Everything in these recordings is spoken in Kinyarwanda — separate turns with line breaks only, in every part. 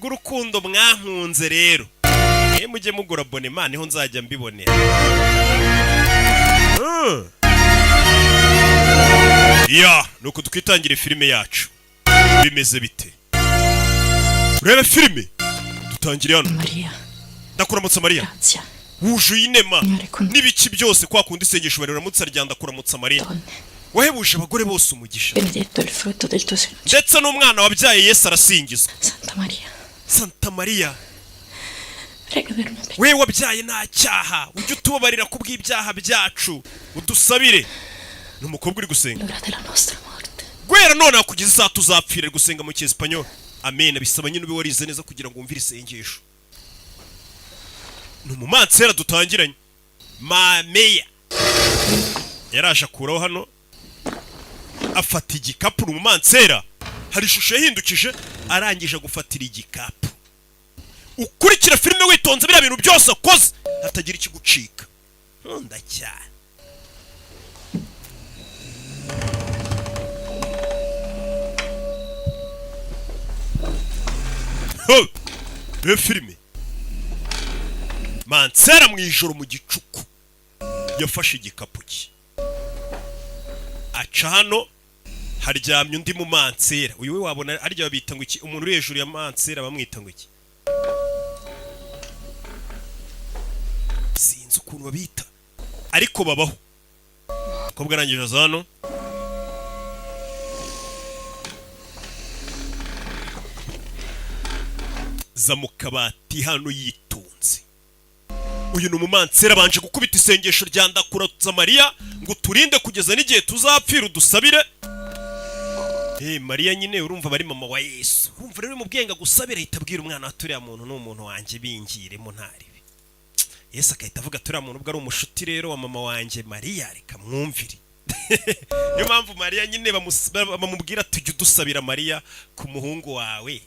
Kubw'urukundo mwankunze rero, mujye mugura abonnement, niho nzajya mbibonera. Ya, nuko twitangira filime yacu. Bimeze bite? Urebe filime dutangire hano.
Maria,
Ndakuramutsa Mariya,
grazie.
wujuye inema
Signore con
n'ibiki byose. Kwa kundi isengesho bariramutsa rya "Ndakuramutsa Mariya,
donne.
wahebuje abagore bose umugisha,
Benedetto il frutto del tuo seno.
ndetse n'umwana wabyaye Yesu arasingizwa."
Santa Maria,
Santa Mariya,
prega per noi
we wabyaye nta cyaha, ujye utubabarira ku bw'ibyaha byacu, udusabire. Ni umukobwa uri gusenga.
l'ora della nostra morte.
Guhera none kugeza isaha tuzapfira. Ari gusenga mu cyesipanyol. Amen. Bisaba nyine ube warize neza kugira ngo wumvire isengesho. Ni umumansera dutangiranye. Mameya yaraje akuraho hano, afata igikapu. Ni umumansera, hari ishusho yahindukije arangije gufatira igikapu. Ukurikira filime witonze, biriya bintu byose akoze hatagira ikigucika. Nkunda cyane. Ho! Reba filime. Mansera mu ijoro mu gicuku yafashe igikapu cye, aca hano haryamye undi mu mansera. Uyu we wabona harya babita ngo iki? Umuntu uri hejuru ya mansera bamwita ngo iki? Sinzi ukuntu babita, ariko babaho. Umukobwa arangije aza hano, za mu kabati hano yitonze. Uyu ni umumansera, abanje gukubita isengesho rya "Ndakuratsa Mariya, ngo uturinde kugeza n'igihe tuzapfira, udusabire." Eh, Mariya nyine urumva bari mama wa Yesu. Urumva rero mu bwenge agusabira, ahita abwira umwana wa turiya muntu ni umuntu wanjye, bingiremo ntaribi. Yesu agahita avuga, turiya muntu ubwo ari umushuti rero wa mama wanjye Mariya, reka mwumvire. Niyo mpamvu Mariya nyine bamubwira, tujya udusabira Mariya ku muhungu wawe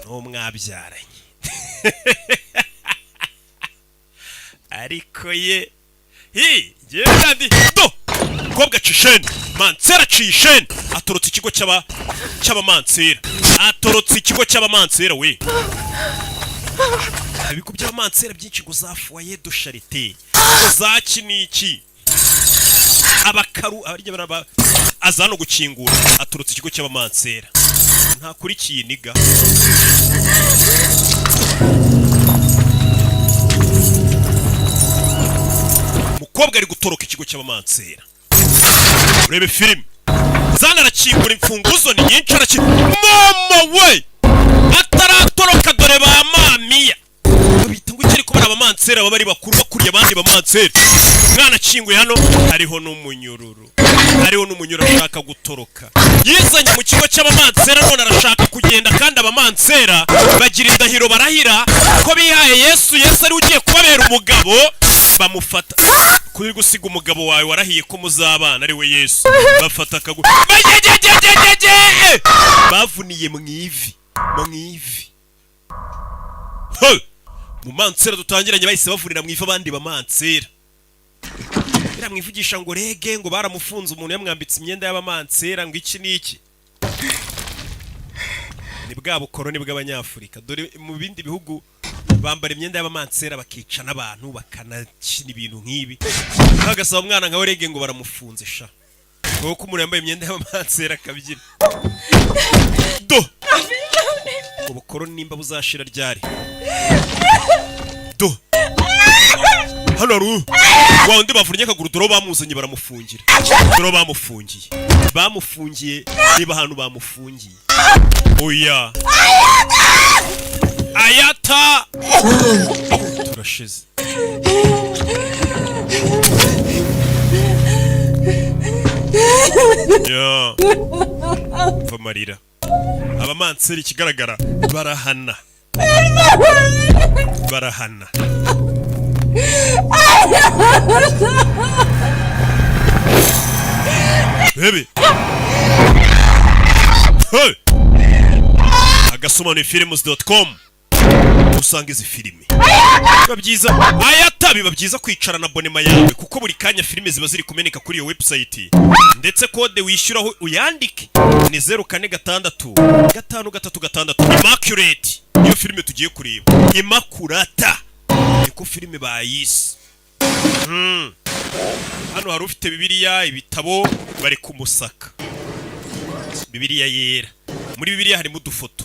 n'uwo mwabyaranye. Ariko ye hi ngewe kandi do mukobwa aca isheni. Mansera aciye isheni, atorotse ikigo cy'abamansera, atorotse ikigo cy'abamansera. We, ibigo by'abamansera byinshi, ngo za foyer de charité, ngo za ki n'iki, abakaru abarya baraba. Aza hano gukingura, atorotse ikigo cy'abamansera, ntakurikiye iniga. Umukobwa ari gutoroka ikigo cy'abamansera. Urebe filime. Zana arakingura, imfunguzo ni nyinshi, arakingura. Mama we, ataratoroka dore ba mamiya babita ngo ikiri kubara abamansera baba ari bakuru, bakuriye abandi bamansera. Umwana akinguye hano, hariho n'umunyururu, hariho n'umunyururu ashaka gutoroka. Yizanye mu kigo cy'abamansera none arashaka kugenda, kandi abamansera bagira indahiro, barahira ko bihaye Yesu, Yesu ari ugiye kubabera umugabo. Bamufata kuri gusiga umugabo wawe warahiye ko muzabana, ari we Yesu. Bafata akagu bagegegegegege, bavuniye mu ivi, mu ivi. He! Mu mansera dutangiranye bahise bavunira mu ivi abandi bamansera. Biramwivugisha ngo rege ngo baramufunze, umuntu yamwambitse imyenda y'abamansera, ngo iki n'iki. Ni bwa bukoroni bw'abanyafurika. Dore mu bindi bihugu bambara imyenda y'abamansera, bakica n'abantu, bakanakina ibintu nk'ibi. Agasaba umwana nka rege ngo baramufunze sha, kuko umuntu yambaye imyenda y'abamansera akabyina. Do ubwo bukoroni nimba buzashira ryari? Do hano hari wa wundi bavunnye akaguru. Dore bamuzanye, baramufungira. Dore bamufungiye, bamufungiye. Reba ahantu bamufungiye. Oya, ayata turashize. Ya mva amarira. Abamanseri ikigaragara barahana, barahana. Bebe. Hey! Agasobanuye films.com. Usanga izi filime biba byiza ayata, biba byiza kwicarana abonnement yawe, kuko buri kanya filime ziba ziri kumeneka kuri iyo website. Ndetse code wishyuraho uyandike ni 046656. Immaculate niyo filime tugiye kureba. Immaculata niko filime bayise. Hano hari ufite Bibiliya, ibitabo, bari kumusaka. Bibiliya yera, muri Bibiliya harimo udufoto,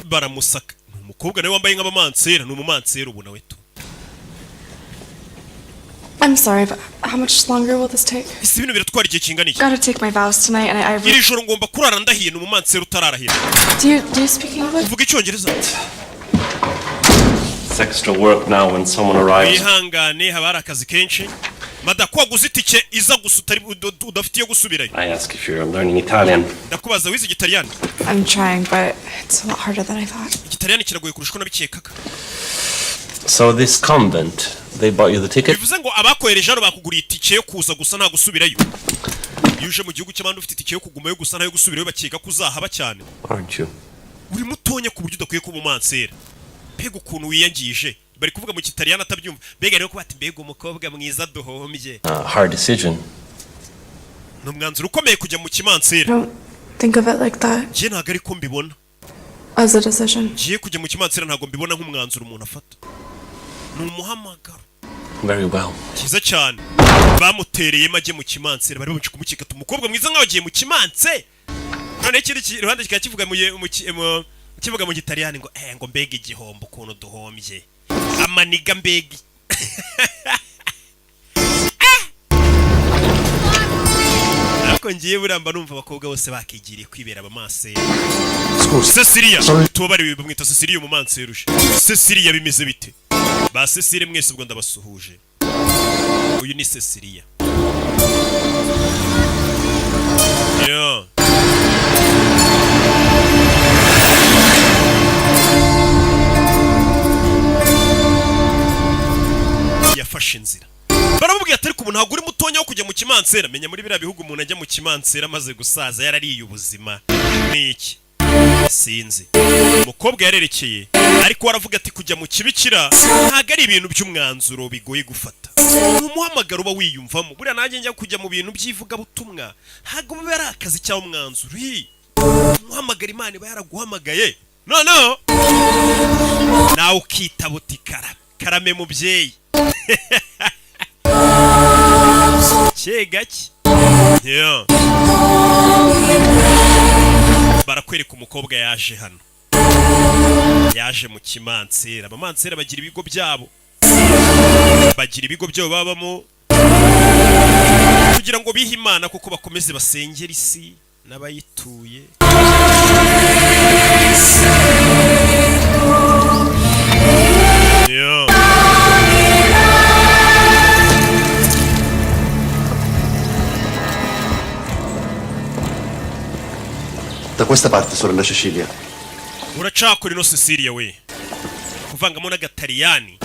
baramusaka. Ni umukobwa nawe wambaye nk'abamansera, ni umumansera ubu nawe tu.
I'm sorry, but how much longer will this take?
Ese ibintu biratwara igihe kingana iki?
Gotta take my vows tonight, and I
Iri joro ngomba kurara ndahiye. Ni umumansera utararahira.
Do you speak English?
Uvuga Icyongereza?
It's extra work now when someone arrives.
Wihangane, haba hari akazi kenshi. Mada, ko waguze itike iza gusa utari udafite iyo gusubirayo?
I ask if you're learning Italian.
Ndakubaza, wize Igitaliyani?
I'm trying, but it's a lot harder than I thought.
Igitaliyani kiragoye kurusha uko nabikekaga.
So this convent, they bought you the ticket?
Bivuze ngo abakohereje hano bakuguriye itike yo kuza gusa, nta gusubirayo. Iyo uje mu gihugu cy'abandi ufite itike yo kugumayo gusa, ntayo gusubirayo, bakeka ko uzahaba cyane.
Aren't you?
Uri mutonya ku buryo udakwiye kuba umansera. Mbega ukuntu wiyangije! Bari kuvuga mu Kitaliyani atabyumva. Mbega rero kuba ati: "Mbega umukobwa mwiza duhombye."
Hard decision.
Ni umwanzuro ukomeye kujya mu kimansera.
Don't think of it like that
Njye ntabwo ariko mbibona.
as a decision.
Ngiye kujya mu kimansera, ntabwo mbibona nk'umwanzuro umuntu afata, ni umuhamagaro.
Very well.
Cyiza cyane. Bamutereyemo ajye mu kimansera, bari bamuca kumukeka ati: "Umukobwa mwiza nkawe agiye mu kimanse?" Noneho ikindi iruhande kikaba kivuga mu kivuga mu Gitaliyani ngo mbega igihombo, ukuntu duhombye amaniga, mbega. Ah! Ariko ngiye buramba numva abakobwa bose bakigiriye kwibera abamasera. Cecilia, tubabariwe, bamwita Cecilia umumanseruje. Cecilia, bimeze bite? Ba Cecile mwese ubwo ndabasuhuje. Uyu ni Cecilia. Yeah. Yafashe inzira, baramubwiye ati: "Ariko ubu ntabwo uri mutonya wo kujya mu kimansera." Menya muri biriya bihugu umuntu ajya mu kimansera amaze gusaza, yarariye ubuzima n'iki, sinzi. Umukobwa yarerekeye, ariko aravuga ati: "Kujya mu kibikira ntabwo ari ibintu by'umwanzuro bigoye gufata, ni umuhamagaro uba wiyumvamo." Buriya nanjye njya kujya mu bintu by'ivugabutumwa, ntabwo biba ari akazi cyangwa umwanzuro. Hi! Umuhamagaro, Imana iba yaraguhamagaye, noneho nawe ukitaba uti: "Karame, karame mubyeyi." Gake gake. Yeah. Barakwereka umukobwa yaje hano, yaje mu kimansera. Abamansera bagira ibigo byabo, bagira ibigo byabo babamo kugira ngo bihe Imana kuko bakomeze basengere isi n'abayituye. Yeah.
Da questa parte, sorella Cecilia.
Uracakora ino Cecilia we, kuvangamo n'Agataliyani.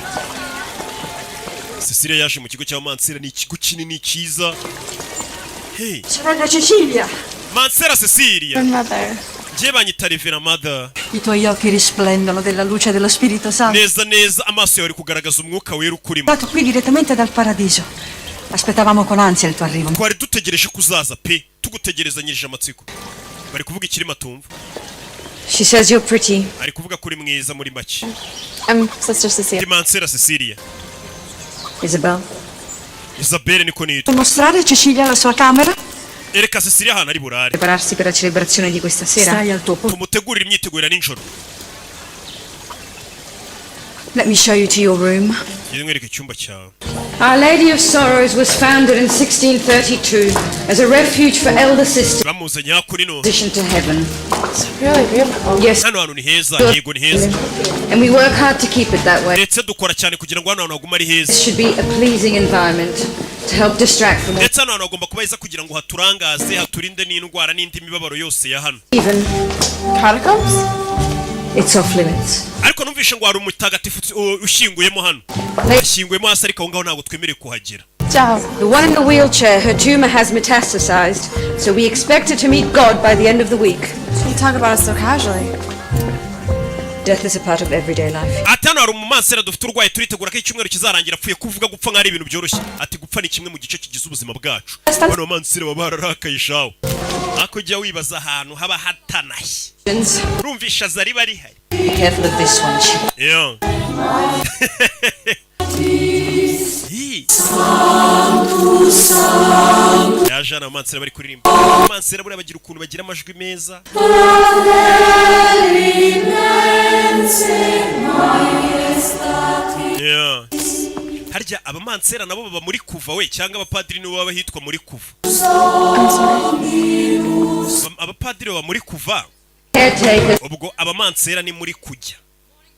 Cecilia yaje mu kigo cya Mansera, ni ikigo kinini cyiza. Hey.
Sorella Cecilia,
Mansera Cecilia.
Mother.
Njye banyita Reverend Mother.
I tuoi occhi risplendono della luce dello Spirito Santo.
Neza neza amaso yawe ari kugaragaza umwuka wera ukurimo.
Dato qui direttamente dal paradiso. Aspettavamo con ansia il tuo arrivo.
Twari dutegereje ko uzaza pe, tugutegerezanyirije amatsiko. Bari kuvuga ikirima tumva.
She says you're pretty.
Ari kuvuga ko uri mwiza muri make.
I'm Sister Cecilia.
Ndi Mansera Cecilia.
Isabel.
Isabelle niko nitwa.
Puoi mostrare a Cecilia la sua camera?
Ereka Cecilia ahantu ari burare.
Prepararsi per la celebrazione di questa sera.
Stai al tuo posto.
Tumutegurire imyiteguro ya nijoro.
Let me show you to your room.
Ngeze mwereke icyumba cyawe.
Our Lady of Sorrows was founded in 1632 as a refuge for elder sisters
Bamuzanye hakuno.
transition to heaven.
It's really beautiful.
Yes,
Hano hantu ni heza, yego ni heza.
and we work hard to keep it that way.
Ndetse dukora cyane kugira ngo hano hantu hagume ari heza.
This should be a pleasing environment to help distract from all
Ndetse hano hantu hagomba kuba heza kugira ngo haturangaze, haturinde n'indwara n'indi mibabaro yose ya hano.
even.
Catacombs?
It's off limits.
Ariko numvishe ngo hari umutagatifu ushyinguyemo hano, ashyinguyemo hasi, ariko aho ngaho ntabwo twemerewe kuhagera.
Ciao.
The one in the wheelchair, her tumor has metastasized, so we expect her to meet God by the end of the week.
You talk about it so casually.
Death is a part of everyday life.
Ati hano hari umumansera dufite urwaye, turitegura ko icyumweru kizarangira apfuye. Kuvuga gupfa nk'aho ari ibintu byoroshye. Ati gupfa ni kimwe mu gice kigize ubuzima bwacu. Bano bamansera baba bararakaye shawe, ariko ujya wibaza ahantu haba hatanashye, urumva ishaza riba rihari.
Be careful of this one.
Yeah. Hi. Yaje hano, abamansera bari kuririmba. Abamansera buriya bagira ukuntu bagira amajwi meza. Yeah. Harya abamansera nabo baba muri kuva we, cyangwa abapadiri nibo baba hitwa muri kuva? Abapadiri baba muri kuva.
Caretaker.
Ubwo abamansera ni muri kujya.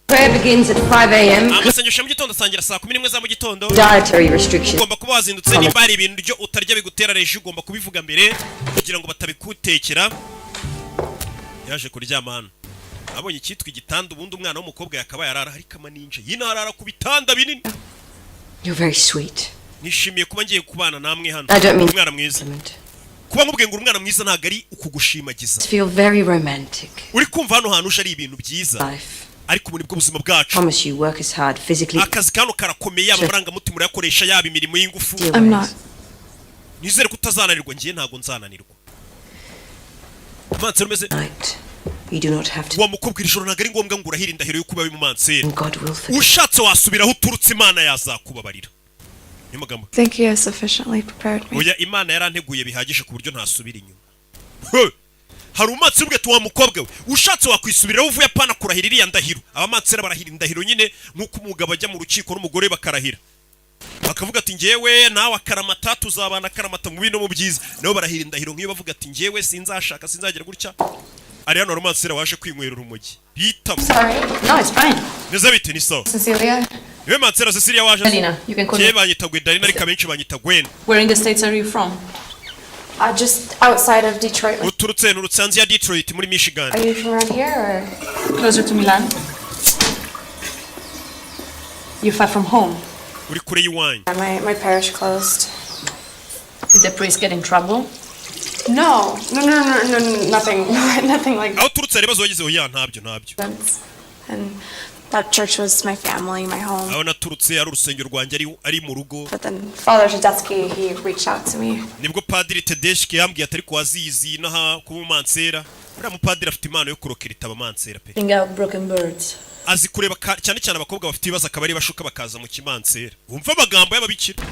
Prayer begins at 5 a.m.
Amasengesho ya mu gitondo asangira saa 11 za mu gitondo.
Dietary restrictions.
Ugomba kuba wazindutse. Nimba hari ibintu byo utarya bigutera reji, ugomba kubivuga mbere kugira ngo batabikutekera. Yaje kuryama hano, abonye icyitwa igitanda. Ubundi umwana w'umukobwa yakabaye arara, ariko amaninja yino arara ku bitanda binini.
You're very sweet.
Nishimiye kuba ngiye kubana namwe hano.
I don't mean
Umwana mwiza. Kuba nkubwiye ngo uri umwana mwiza ntabwo ari ukugushimagiza.
Feel very romantic.
Uri kumva hano hantu uje ari ibintu byiza, ariko ubu nibwo buzima bwacu.
Promise you work as hard physically.
Akazi kano karakomeye, yaba amarangamutima urayakoresha, yaba imirimo y'ingufu.
I'm not.
Nizere ko utazananirwa. Ngiye ntabwo nzananirwa. Mansera umeze
You do not have to.
Wa mukobwa, iri joro ntabwo ari ngombwa ngo urahire indahiro yo kuba mu mansera.
God will forgive.
Ushatse wasubira aho uturutse, Imana yazakubabarira. Niyo magambo.
Think you have sufficiently prepared me.
Oya, Imana yaranteguye bihagije ku buryo ntasubira inyuma. He! Hari umunsi ubwe tuwa mukobwa we, ushatse wakwisubiriraho uvuye, apana kurahira iriya ndahiro. Abamansera barahira indahiro nyine nk'uko umugabo ajya mu rukiko n'umugore bakarahira, bakavuga ati njyewe nawe akaramata, tuzabana akaramata mu bibi no mu byiza. Nabo barahira indahiro nk'iyo, bavuga ati njyewe sinzashaka, sinzagira gutya. Ari hano romansera waje kwinywera urumogi bitamo.
Sorry.
No, it's fine.
Neza bite? Ni sawa.
Cecilia.
Niwe mansera Cecilia waje?
Dalina, you can call me.
Njyewe banyita Gwendarina, ariko abenshi banyita Gwen.
Where in the States are you from?
Just outside of Detroit.
Uturutse nturutse hanze ya Detroit muri Michigan.
Are you from around here or?
Closer to Milan. You're far from home.
Uri kure y'iwanyu.
My parish closed.
Did the priest get in trouble?
No, nothing, nothing like
Aho uturutse hari ibibazo wagize? Oya, ntabyo, ntabyo.
that. And that church was my family, my home.
Aho naturutse ari urusengero rwanjye, ari mu rugo.
But then Father Tedeschi, he reached out to me.
Nibwo Padiri Tedeshki yambwiye atari kuwazizi inaha kuba umumansera. Uriya mupadiri afite impano yo kurokera abamansera pe.
Bring out broken birds.
Azi kureba cyane cyane abakobwa bafite ibibazo, akaba ari bashuka bakaza mu kimansera. Wumva amagambo y'ababikira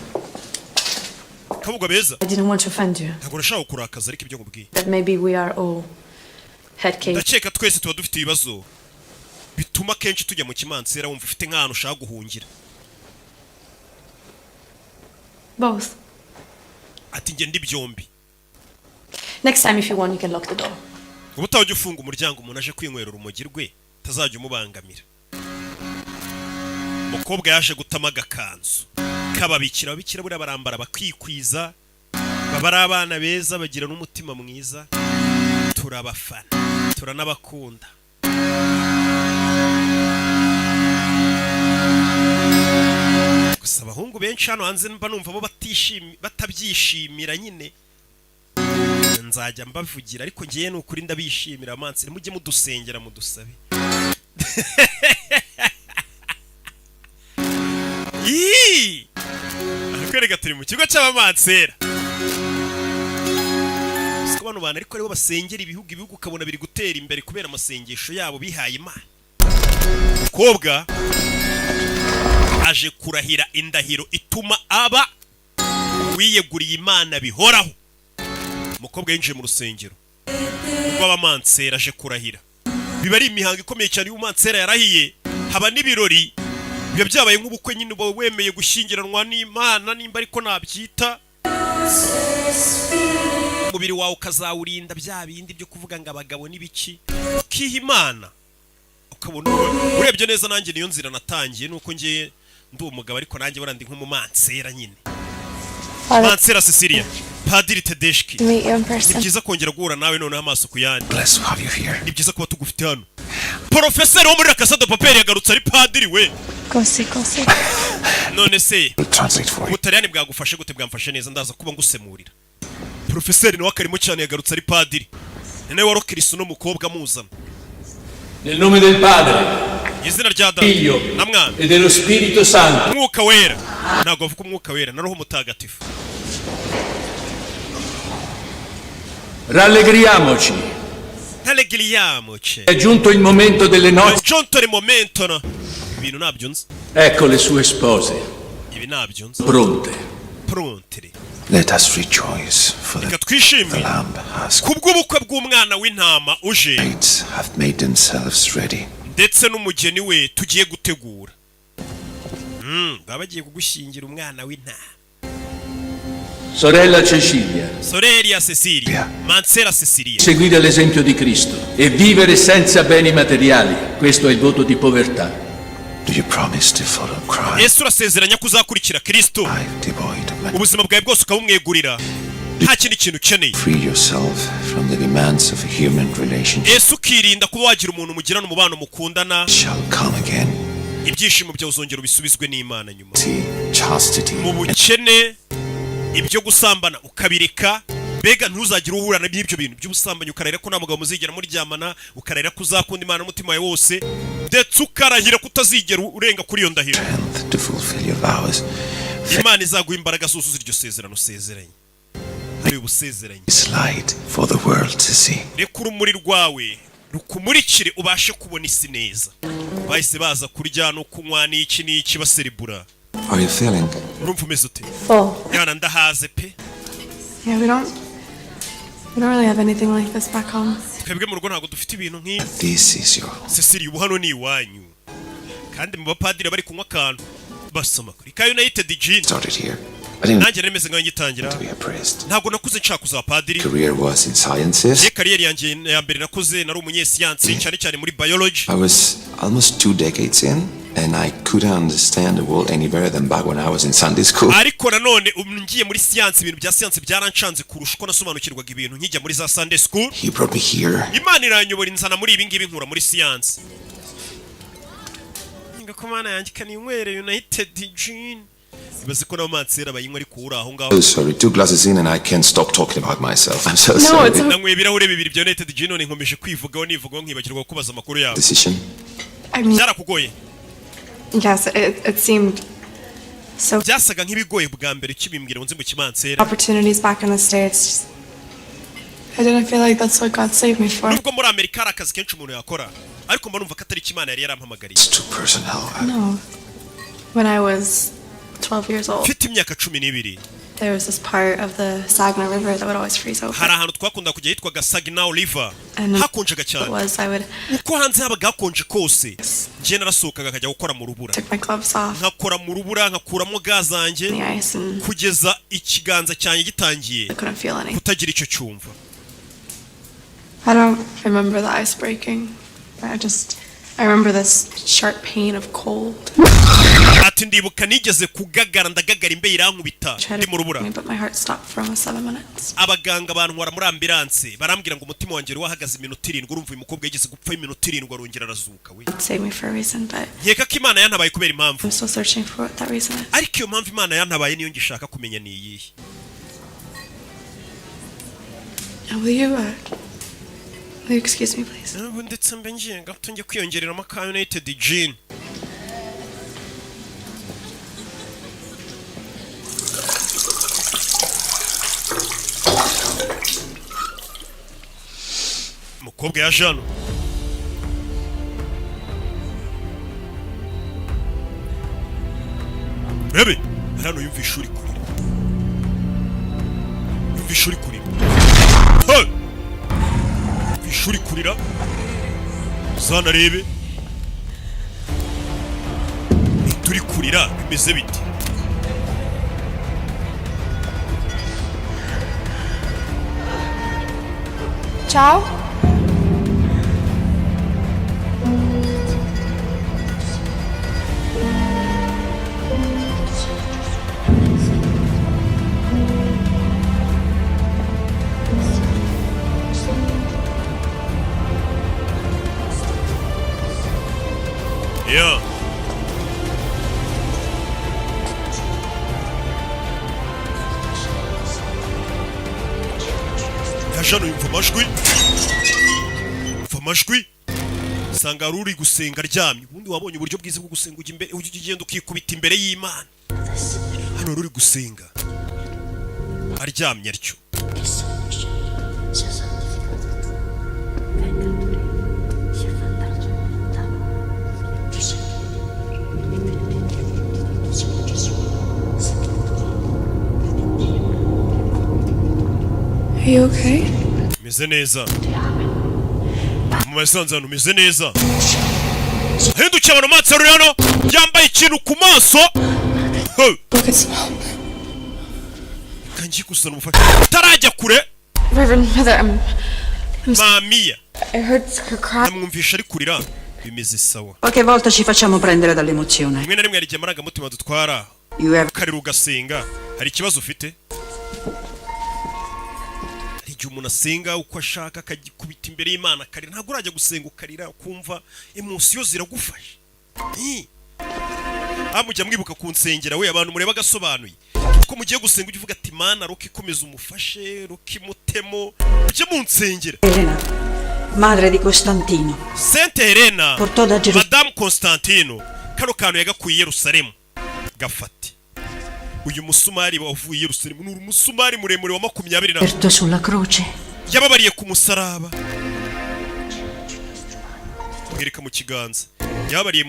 kabuga beza.
I didn't want to offend you.
Ntabwo nashaka kurakaza, ariko ibyo nkubwiye.
But maybe we are all head case.
Ndakeka twese tuba dufite ibibazo bituma kenshi tujya mu kimansera, wumva ufite nk'ahantu ushaka guhungira.
Both.
Ati njye ndi byombi.
Next time, if you want, you can lock the door.
Uba utajya ufunga umuryango, umuntu aje kwinywera urumogi rwe utazajya umubangamira. Umukobwa yaje gutama agakanzu k'ababikira. Ababikira buriya barambara bakikwiza, baba ari abana beza, bagira n'umutima mwiza, turabafana, turanabakunda. Gusa abahungu benshi hano hanze mba numva bo batabyishimira nyine, nzajya mbavugira, ariko ngewe ni ukuri ndabishimira. Amansi mujye mudusengera, mudusabe. Ii! Arakwereka turi mu kigo cy'abamansera. Siko bano bantu ariko aribo basengera ibihugu, ibihugu ukabona biri gutera imbere kubera amasengesho yabo bihaye Imana. Umukobwa aje kurahira indahiro ituma aba wiyeguriye Imana bihoraho. Umukobwa yinjiye mu rusengero rw'abamansera aje kurahira. Biba ari imihango ikomeye cyane. Iyo umumansera yarahiye haba n'ibirori, biba byabaye nk'ubukwe nyine, uba wemeye gushyingiranwa n'Imana, nimba ariko nabyita. Umubiri wawe ukazawurinda bya bindi byo kuvuga ngo abagabo n'ibiki, ukiha Imana ukabona. Urebye neza nanjye niyo nzira natangiye, nuko ngiye ndi umugabo, ariko nanjye buriya ndi nk'umumansera nyine.
Father,
Mansera Cecilia, Padiri Tedeshki.
to meet you in
Ni
person.
byiza kongera guhura nawe noneho amaso ku yandi. Ni byiza kuba tugufite hano. Porofeseri wo muri La Casa de Papel yagarutse ari padiri we.
Così, così.
None se Ubutaliyani bwagufashe gute? Bwamfashe neza, ndaza kuba ngusemurira. Porofeseri nawe akarimo cyane, yagarutse ari padiri, ni nawe warokirisi uno mukobwa amuzana.
Nel nome del Padre,
Izina rya Data
Figlio
na Mwana
e dello Spirito Santo.
Umwuka Wera. Ntabwo bavuga Umwuka Wera na Roho Mutagatifu.
Rallegriamoci.
Rallegriamoci.
È giunto il momento delle nozze.
Giunto il momento, no? Ibintu ntabyo nzi.
Ecco le sue spose,
Ibi ntabyo nzi.
pronte.
Pronte.
Let us rejoice, for the
Reka twishime
Lamb has
kubw'ubukwe bw'umwana w'intama uje
brides have made themselves ready.
ndetse n'umugeni we tugiye gutegura. Baba bagiye kugushyingira umwana w'intama.
Sorella Cecilia,
Sorella Cecilia, Mansera Cecilia,
seguire l'esempio di Cristo e vivere senza beni materiali. Questo è il voto di povertà.
Do you promise to follow Christ,
Ese urasezeranya ko uzakurikira Kristo
devoid of
ubuzima bwawe bwose ukabumwegurira, nta kindi kintu ukeneye?
Free yourself from the demands of a human relationship
Ese ukirinda kuba wagira umuntu mugirana umubano mukundana?
shall come again.
Ibyishimo byawe uzongera ubisubizwe n'Imana nyuma.
Chastity
Mu bukene, ibyo gusambana ukabireka, mbega ntuzagire uhura n'ibyo bintu by'ubusambanyi, ukarahira ko nta mugabo muzigera muryamana, ukarahira ko uzakunda Imana n'umutima wawe wose, ndetse ukarahira ko utazigera urenga kuri iyo ndahiro.
To fulfill your vows.
Imana izaguha imbaraga zuzuza iryo sezerano usezeranye hari ubusezeranye.
Is light for the world to see.
Reka urumuri rwawe rukumurikire ubashe kubona isi neza. Bahise baza kurya no kunywa n'iki n'iki, baserebura.
How are you feeling?
Urumva umeze ute?
Full.
Yana, ndahaze pe.
Yeah, we don't really have anything like this back home.
Twebwe mu rugo ntabwo dufite ibintu nk'ibi.
This is your
Cecilia, ubu hano ni iwanyu, kandi mu bapadiri bari kunywa akantu basoma kuri ka United Gin.
Started here. I didn't
Nanjye nari meze nkaho ngitangira.
to be a priest.
Ntabwo nakuze nshaka kuzaba padiri.
Career was in sciences.
Njye kariyeri yanjye ya mbere nakoze nari umunyesiyansi, cyane cyane muri biology.
I was almost 2 decades in, and I couldn't understand the world any better than back when I was in Sunday school.
Ariko nanone ubu ngiye muri siyansi, ibintu bya siyansi byaranshanze kurusha uko nasobanukirwaga ibintu nkijya muri za Sunday school.
He brought me here.
Imana iranyobora inzana muri ibi ngibi, nkura muri siyansi. Nga Mana yanjye, kaninywere United Gin. Ibaze ko n'abamansera bayinywa, ariko uri aho ngaho.
Oh, sorry, two glasses in, and I can't stop talking about myself. I'm so
No,
sorry.
it's okay.
Nanyweye ibirahure bibiri bya United Gin none nkomeje kwivugaho nivugaho, nkibagirwa kubaza amakuru yawe.
Decision.
I mean,
Byarakugoye?
yes, it seemed so
Byasaga nk'ibigoye bwa mbere ukibimbwira ngo nze mu kimansera.
opportunities back in the States. I didn't feel like that's what God saved me for.
Nubwo muri Amerika hari akazi kenshi umuntu yakora, ariko mba numva ko atari icyo Imana yari yarampamagariye.
It's too personal.
No. When I was 12 years old,
Mfite imyaka 12,
there was this part of the Saginaw River that would always freeze over.
hari ahantu twakunda kujya hitwaga Saginaw River.
And
Hakonjaga
it
cyane.
was, I would
Uko hanze habaga hakonje kose, njye narasohokaga nkajya gukora mu rubura,
took my gloves off
nkakora mu rubura, nkakuramo gants zanjye
in the ice and
kugeza ikiganza cyanjye gitangiye
I couldn't feel anything.
kutagira icyo cyumva.
I don't remember the ice breaking. I remember this sharp pain of cold.
Ati ndibuka nigeze kugagara, ndagagara, imbeho irankubita
Tried
ndi mu
to
rubura.
me, but my heart stopped for almost 7 minutes.
Abaganga bantwara muri ambulance, barambwira ngo umutima wanjye wari wahagaze iminota 7. Urumva uyu mukobwa yigeze gupfa iminota 7, arongera arazuka we.
God saved me for a reason, but
Nkeka ko Imana yantabaye kubera impamvu.
I'm still searching for what that reason is.
Ariko iyo mpamvu Imana yantabaye niyo ngishaka kumenya ni iyihe.
Now, will you excuse me, please?
Ubu ndetse mbe ngiye gato njye kwiyongereramo ka United Gin. Umukobwa yaje hano. Rebe hano, yumva ishuri kurira, yumva ishuri kurira. Hey! Yumva ishuri kurira, uzanarebe turi kurira bimeze bite.
Ciao.
Yeah. Yaje hano yumva amajwi, yumva amajwi. Usanga hari uri gusenga aryamye. Ubundi wabonye uburyo bwiza bwo gusenga, ujya imbere, ujya ugenda ukikubita imbere y'Imana. Hano hari uri gusenga aryamye atyo.
Che sorge sia santificato venga il tuo regno, sia fatta la tua volontà, Giuseppe, Signore Gesù,
Are you okay?
Umeze neza mu masanzu hano? Umeze neza? Hindukiye abantu, maso ruri hano yambaye ikintu ku maso. Hey!
Look at some help.
Kangiye kuzana ubufasha utarajya kure.
Reverend Mother, I'm.
Mamiya.
I heard her cry.
Namwumvisha ari kurira. Bimeze sawa.
Qualche volta ci facciamo prendere dall'emozione.
Rimwe na rimwe hari igihe amarangamutima dutwara.
You ever
Ukarira, ugasenga. Hari ikibazo ufite? Hari igihe umuntu asenga uko ashaka, akagikubita imbere y'Imana, akarira. Ntabwo urajya gusenga ukarira, ukumva émotions ziragufasha. Ah, mujya mwibuka kunsengera we. Abantu mureba agasobanuye ko mugiye gusenga, ujya uvuga ati: "Mana, Rocky ikomeza umufashe, Rocky mutemo." Ujye munsengera.
Elena, madre di Costantino,
Sainte Helena
portò da Gerusalemme
Madamu Constantino kano kantu yagakuye i Yerusalemu. Gafate uyu musumari wavuye i Yerusalemu, ni umusumari muremure wa 20 na
sulla croce.
Yababariye ku musaraba. Mwereka mu kiganza, yababariye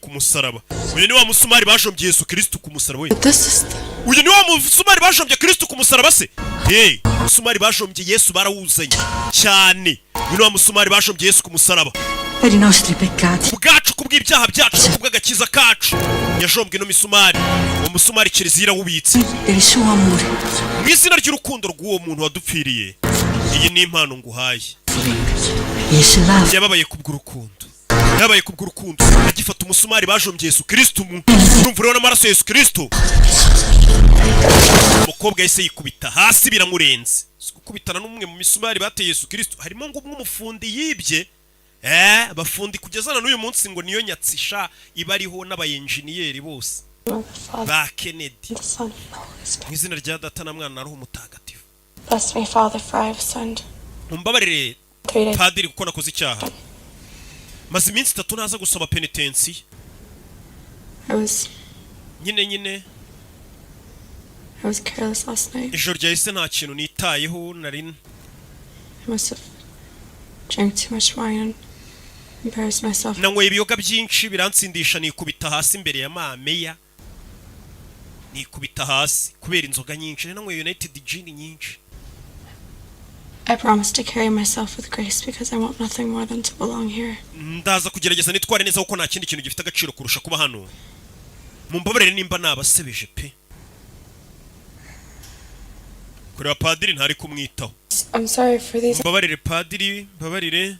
ku musaraba. Uyu ni wa musumari bajombye Yesu Kristo ku musaraba we.
This is the.
Uyu ni wa musumari bajombye Kristo ku musaraba se? Hey, umusumari bajombye Yesu barawuzanye cyane. Uyu ni wa musumari bajombye Yesu ku musaraba.
Per i nostri peccati.
Bwacu, kubw'ibyaha byacu no kubw'agakiza kacu yajombwe ino misumari. Uwo musumari kiliziya irawubitse.
Del suo amore.
Mu izina ry'urukundo rw'uwo muntu wadupfiriye, iyi ni impano nguhaye.
His love.
Yababaye kubw'urukundo, yabaye kubw'urukundo. Agifata umusumari bajombye Yesu Kristo mu urumva uriho n'amaraso ya Yesu Kristo, umukobwa yahise yikubita hasi, biramurenze. Si gukubitana n'umwe mu misumari bateye Yesu Kristo, harimo ngo umwe umufundi yibye. Abafundi kugeza na n'uyu munsi ngo niyo nyatsisha iba ariho n'abayenjeniyeri bose ba Kennedy.
The Son, and the Holy Spirit.
Mu izina rya Data na Mwana na Roho Mutagatifu.
Bless me, Father, for I have sinned.
Mumbabarire,
3 days.
padiri, kuko nakoze icyaha. Maze iminsi 3 naza gusoma penetensiya.
I was
Nyine nyine.
I was careless last night.
Ijoro ryahise nta kintu nitayeho nari.
I must have drank too much wine and embarrassed myself.
Nanyweye ibiyoga byinshi biransindisha, nikubita hasi imbere ya mameya, nikubita hasi kubera inzoga nyinshi. Nari nanyweye United Gin nyinshi.
I promise to carry myself with grace because I want nothing more than to belong here.
Ndaza kugerageza nitware neza kuko nta kindi kintu gifite agaciro kurusha kuba hano. Mumbabarire nimba nabasebeje pe. Kureba padiri ntari kumwitaho.
I'm sorry for these.
Mbabarire padiri, mbabarire.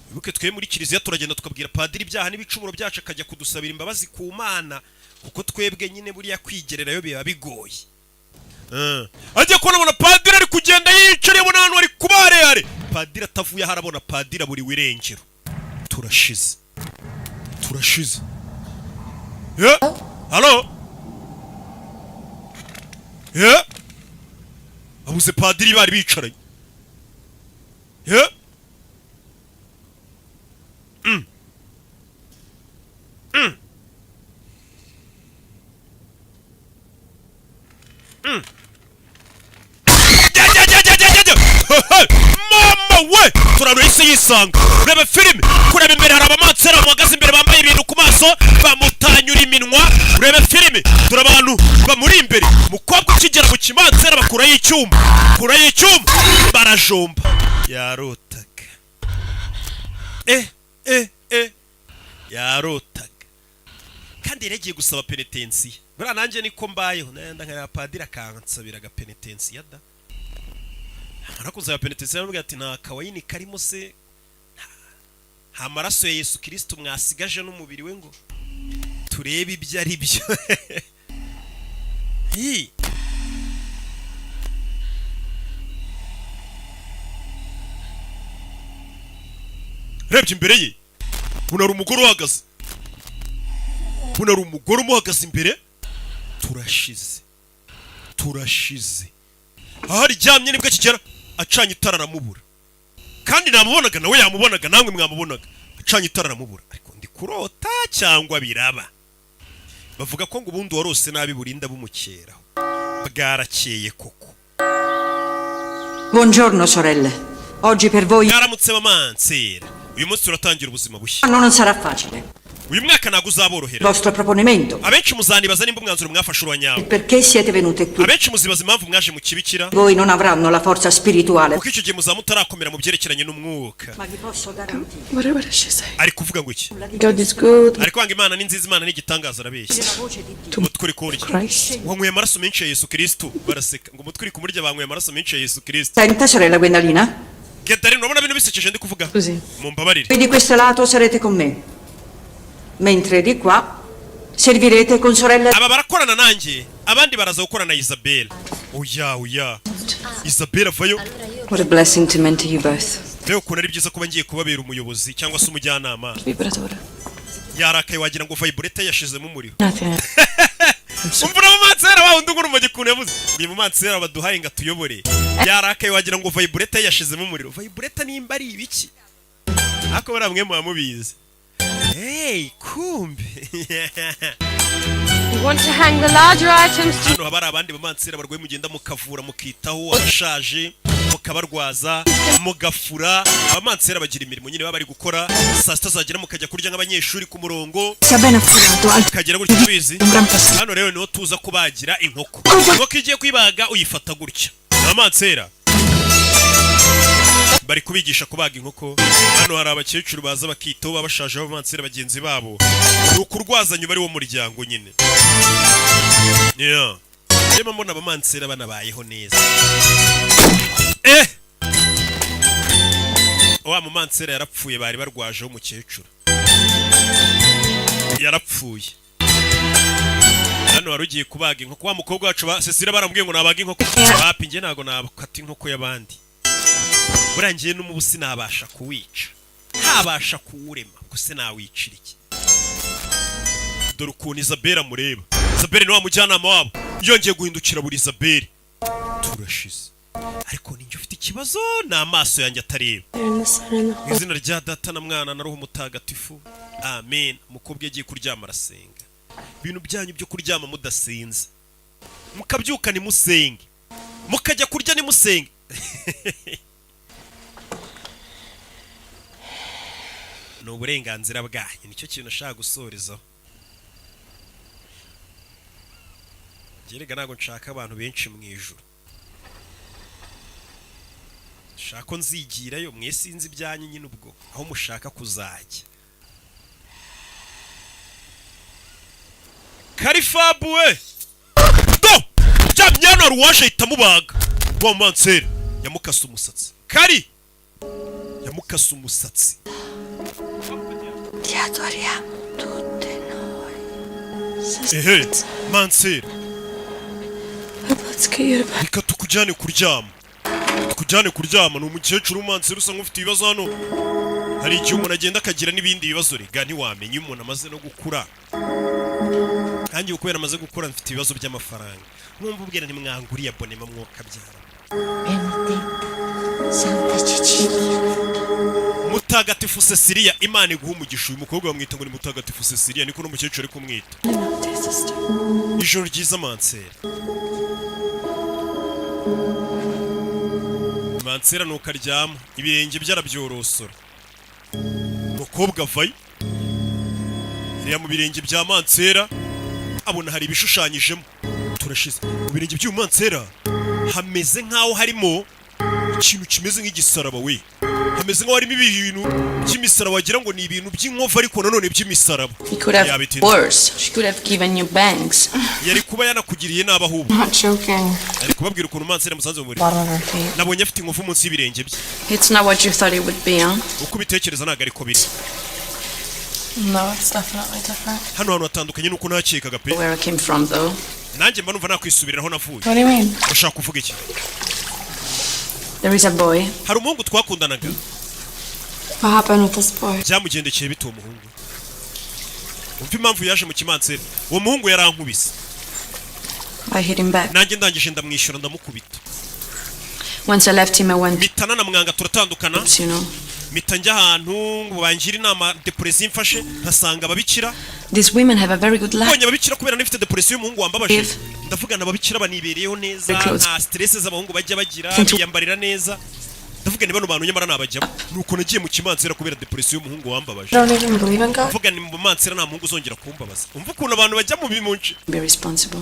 Wibuke twe muri kiliziya turagenda tukabwira padiri ibyaha n'ibicumuro byacu, akajya kudusabira imbabazi ku Mana, kuko twebwe nyine buriya kwigererayo biba bigoye. Ajya kubona abona padiri ari kugenda yicariye, abona ahantu ari kuba harehare. Padiri atavuye aho, arabona padiri aburiwe irengero. Turashize, turashize. Halo, abuze padiri bari bicaranye. Jya, jya, jya, jya, jya, jya. Mama we, turano yahise yisanga. Urebe filime, kureba imbere hari abamansera bamuhagaze imbere bambaye ibintu ku maso, bamutanyura iminwa. Urebe filime, dore abantu bamuri imbere. Umukobwa ukigera mu kimansera bakurayo icyuma, bakurayo icyuma barajomba. Yarotaga, yarotaga kandi yari yagiye gusaba penetensiya. Buriya nanjye niko mbayeho, nenda nka padiri akansabira agapenetensiya da. Amara kuzaba penetensiya aramubwira ati: "Nta kawayini karimo se? Nta maraso ya Yesu Kirisito mwasigaje n'umubiri we ngo turebe ibyo ari byo?" Hi. Rebye imbere ye mbona hari umugore uhagaze, mbona hari umugore umuhagaze imbere. Turashize, turashize. Aho aryamye nibwo akigera, acanye itara aramubura. Kandi namubonaga, nawe yamubonaga, namwe mwamubonaga. Canye itara aramubura. Ariko ndi kurota cyangwa biraba? Bavuga ko ngo ubundi warose nabi burinda bumukeraho. Bwarakeye koko.
Buongiorno sorelle. Oggi per voi
Mwaramutse bamansera, uyu munsi turatangira ubuzima bushya.
non sarà facile.
Uyu mwaka ntabwo
Il
uzaborohera.
vostro proponimento.
Abenshi muzanibaza nimba umwanzuro mwafashe uwa nyawo.
Perché siete venute qui?
Abenshi muzibaza impamvu mwaje mu kibikira.
Voi non avranno la forza spirituale.
Kuko icyo gihe muzaba mutarakomera mu byerekeranye n'umwuka.
Ma vi posso garantire.
What did she say?
Ari kuvuga ngo iki?
God is good.
Ari kwanga Imana ni nziza, Imana ni igitangaza. Arabeshya, umutwe uri kurya.
Christ.
Wanyweye amaraso menshi ya Yesu Kristo. Baraseka ngo umutwe uri kumurya, banyweye amaraso menshi ya Yesu Kristo.
Senta, sorella Gwendalina.
Gedarine, urabona bino bisekeje ndi kuvuga? Mumbabarire.
Qui di questo lato sarete con me. Mentre di qua servirete con sorella
Aba barakorana nanjye, abandi baraza gukorana na Isabelle. Oya, oya, Isabelle avayo.
What a blessing to mentor you both.
Rero ukuntu ari byiza kuba ngiye kubabera umuyobozi cyangwa se umujyanama.
Vibratore.
Yarakaye, wagira ngo vibrator yashizemo umuriro.
Nothing.
Umvura mu mansera wa wundi ugura urumogi ukuntu yavuze, uyu mu mansera baduhaye ngo atuyobore, yarakaye wagira ngo vibrator yashizemo umuriro. Vibrator nimba ari ibiki, ariko bariya mwe muba mubizi. Hey, kumbe.
You want to hang the larger items to
Hano haba hari abandi bamansera barwaye, mugenda mukavura, mukitaho abashaje, mukabarwaza, mugafura. Abamansera bagira imirimo nyine baba bari gukora. Saa sita zagera mukajya kurya nk'abanyeshuri ku murongo.
Sia ben affollato, al
Ukagera gutya ubizi.
un gran passaggio.
Hano rero niho tuza kubagira inkoko. Inkoko igiye kuyibaga uyifata gutya. Abamansera bari kubigisha kubaga inkoko. Hano hari abakecuru baza bakitaho, baba bashaje, b'abamansera bagenzi babo. Ni ukurwazanya uba ari wo muryango nyine. Yeah. Reba, mbona abamansera banabayeho neza. Wa mumansera yarapfuye, bari barwajeho umukecuru yarapfuye. Hano wari ugiye kubaga inkoko, wa mukobwa wacu ba Cecile, baramubwiye ngo nabaga inkoko. Wapi, njye ntago nakata inkoko y'abandi. Buriya ngiye n'umubu sinabasha kuwica, ntabasha kuwurema gusa nawicira iki? Dore ukuntu Isabelle amureba. Isabelle ni wa mujyanama wabo. Yongeye guhindukira buri Isabelle, turashize. Ariko ninjye ufite ikibazo, ni amaso yanjye atareba?
In the Son and the
Mu izina rya Data na Mwana na Roho Mutagatifu, amen. Umukobwa yagiye kuryama arasenga. Ibintu byanyu byo kuryama mudasenze, mukabyuka ntimusenge, mukajya kurya ntimusenge, ni uburenganzira bwanyu. Nicyo kintu nashaka gusorezaho. Gerega, ntabwo nshaka abantu benshi mu ijuru, nshaka ko nzigirayo. Mwe sinzi ibyanyu nyine, ubwo aho mushaka kuzajya. Karifabu we do bya myanya, wari uwaje ahita amubaga. Wa mansera yamukase umusatsi, kari yamukase umusatsi.
Ti adoriamo tutte noi.
Ehe, mansera.
Let's get you to bed.
Reka tukujyane kuryama, tukujyane kuryama. Ni umukecuru w'umansera usa nk'ufite ibibazo. Hano hari igihe umuntu agenda akagira n'ibindi bibazo, rega ntiwamenya iyo umuntu amaze no gukura. Kandi kubera amaze gukura mfite ibibazo by'amafaranga, mwumva ubwira ntimwanguriye abonema mwokabyara.
Benedetta Santa Cecilia.
Mutagatifu Cecilia, Imana iguha umugisha. Uyu mukobwa bamwita ngo ni Mutagatifu Cecilia, niko n'umukecuru ari kumwita.
Sister.
Ijoro ryiza, mansera. Mansera nuko aryama, ibirenge bye arabyorosora. Umukobwa avayo, reba mu birenge bya mansera, abona hari ibishushanyijemo. Turashize. Mu birenge by'uyu mansera hameze nk'aho harimo ikintu kimeze nk'igisaraba we, hameze nk'aho harimo ibintu by'imisaraba, wagira ngo ni ibintu by'inkovu ariko nanone by'imisaraba.
He could have
Yabitinze.
worse. She could have given you bangs.
Yari kuba yanakugiriye nabi ahubwo.
I'm not joking.
Ari kubabwira ukuntu mansera musanze mu buriri.
Bottom of her feet.
Nabonye afite inkovu munsi y'ibirenge bye.
It's not what you thought it would be, huh?
Uko ubitekereza ntabwo ariko biri.
No, it's definitely different.
Hano hantu hatandukanye nuko nakekaga pe.
Where I came from, though.
Nanjye mba numva nakwisubiriraho navuye.
What do you mean?
Ushaka kuvuga iki?
There is a boy.
Hari umuhungu twakundanaga.
What happened with this boy?
Byamugendekeye bite uwo muhungu? Umva impamvu yaje mu kimansera. Uwo muhungu yarankubise.
I hit him back.
Nanjye ndangije ndamwishyura, ndamukubita.
Once I left him, I went,
Mitana na mwanga, turatandukana.
you know.
Mpita njya ahantu ngo bangire inama, depression imfashe, nkasanga ababikira.
These women have a very good life.
Mbonye ababikira kubera nifite depression y'umuhungu wambabaje.
If-
Ndavuga na ababikira banibereyeho neza,
Very close.
nta stress z'abahungu bajya bagira,
Thank you.
biyambarira neza. Ndavuga ni bano bantu nyamara nabajyamo. Nuko nagiye mu kimansera kubera depression y'umuhungu wambabaje.
I don't even believe in God.
Ndavuga ni mu mansera nta muhungu uzongera kumbabaza. Umva ukuntu abantu bajya mu bimunci.
Be responsible.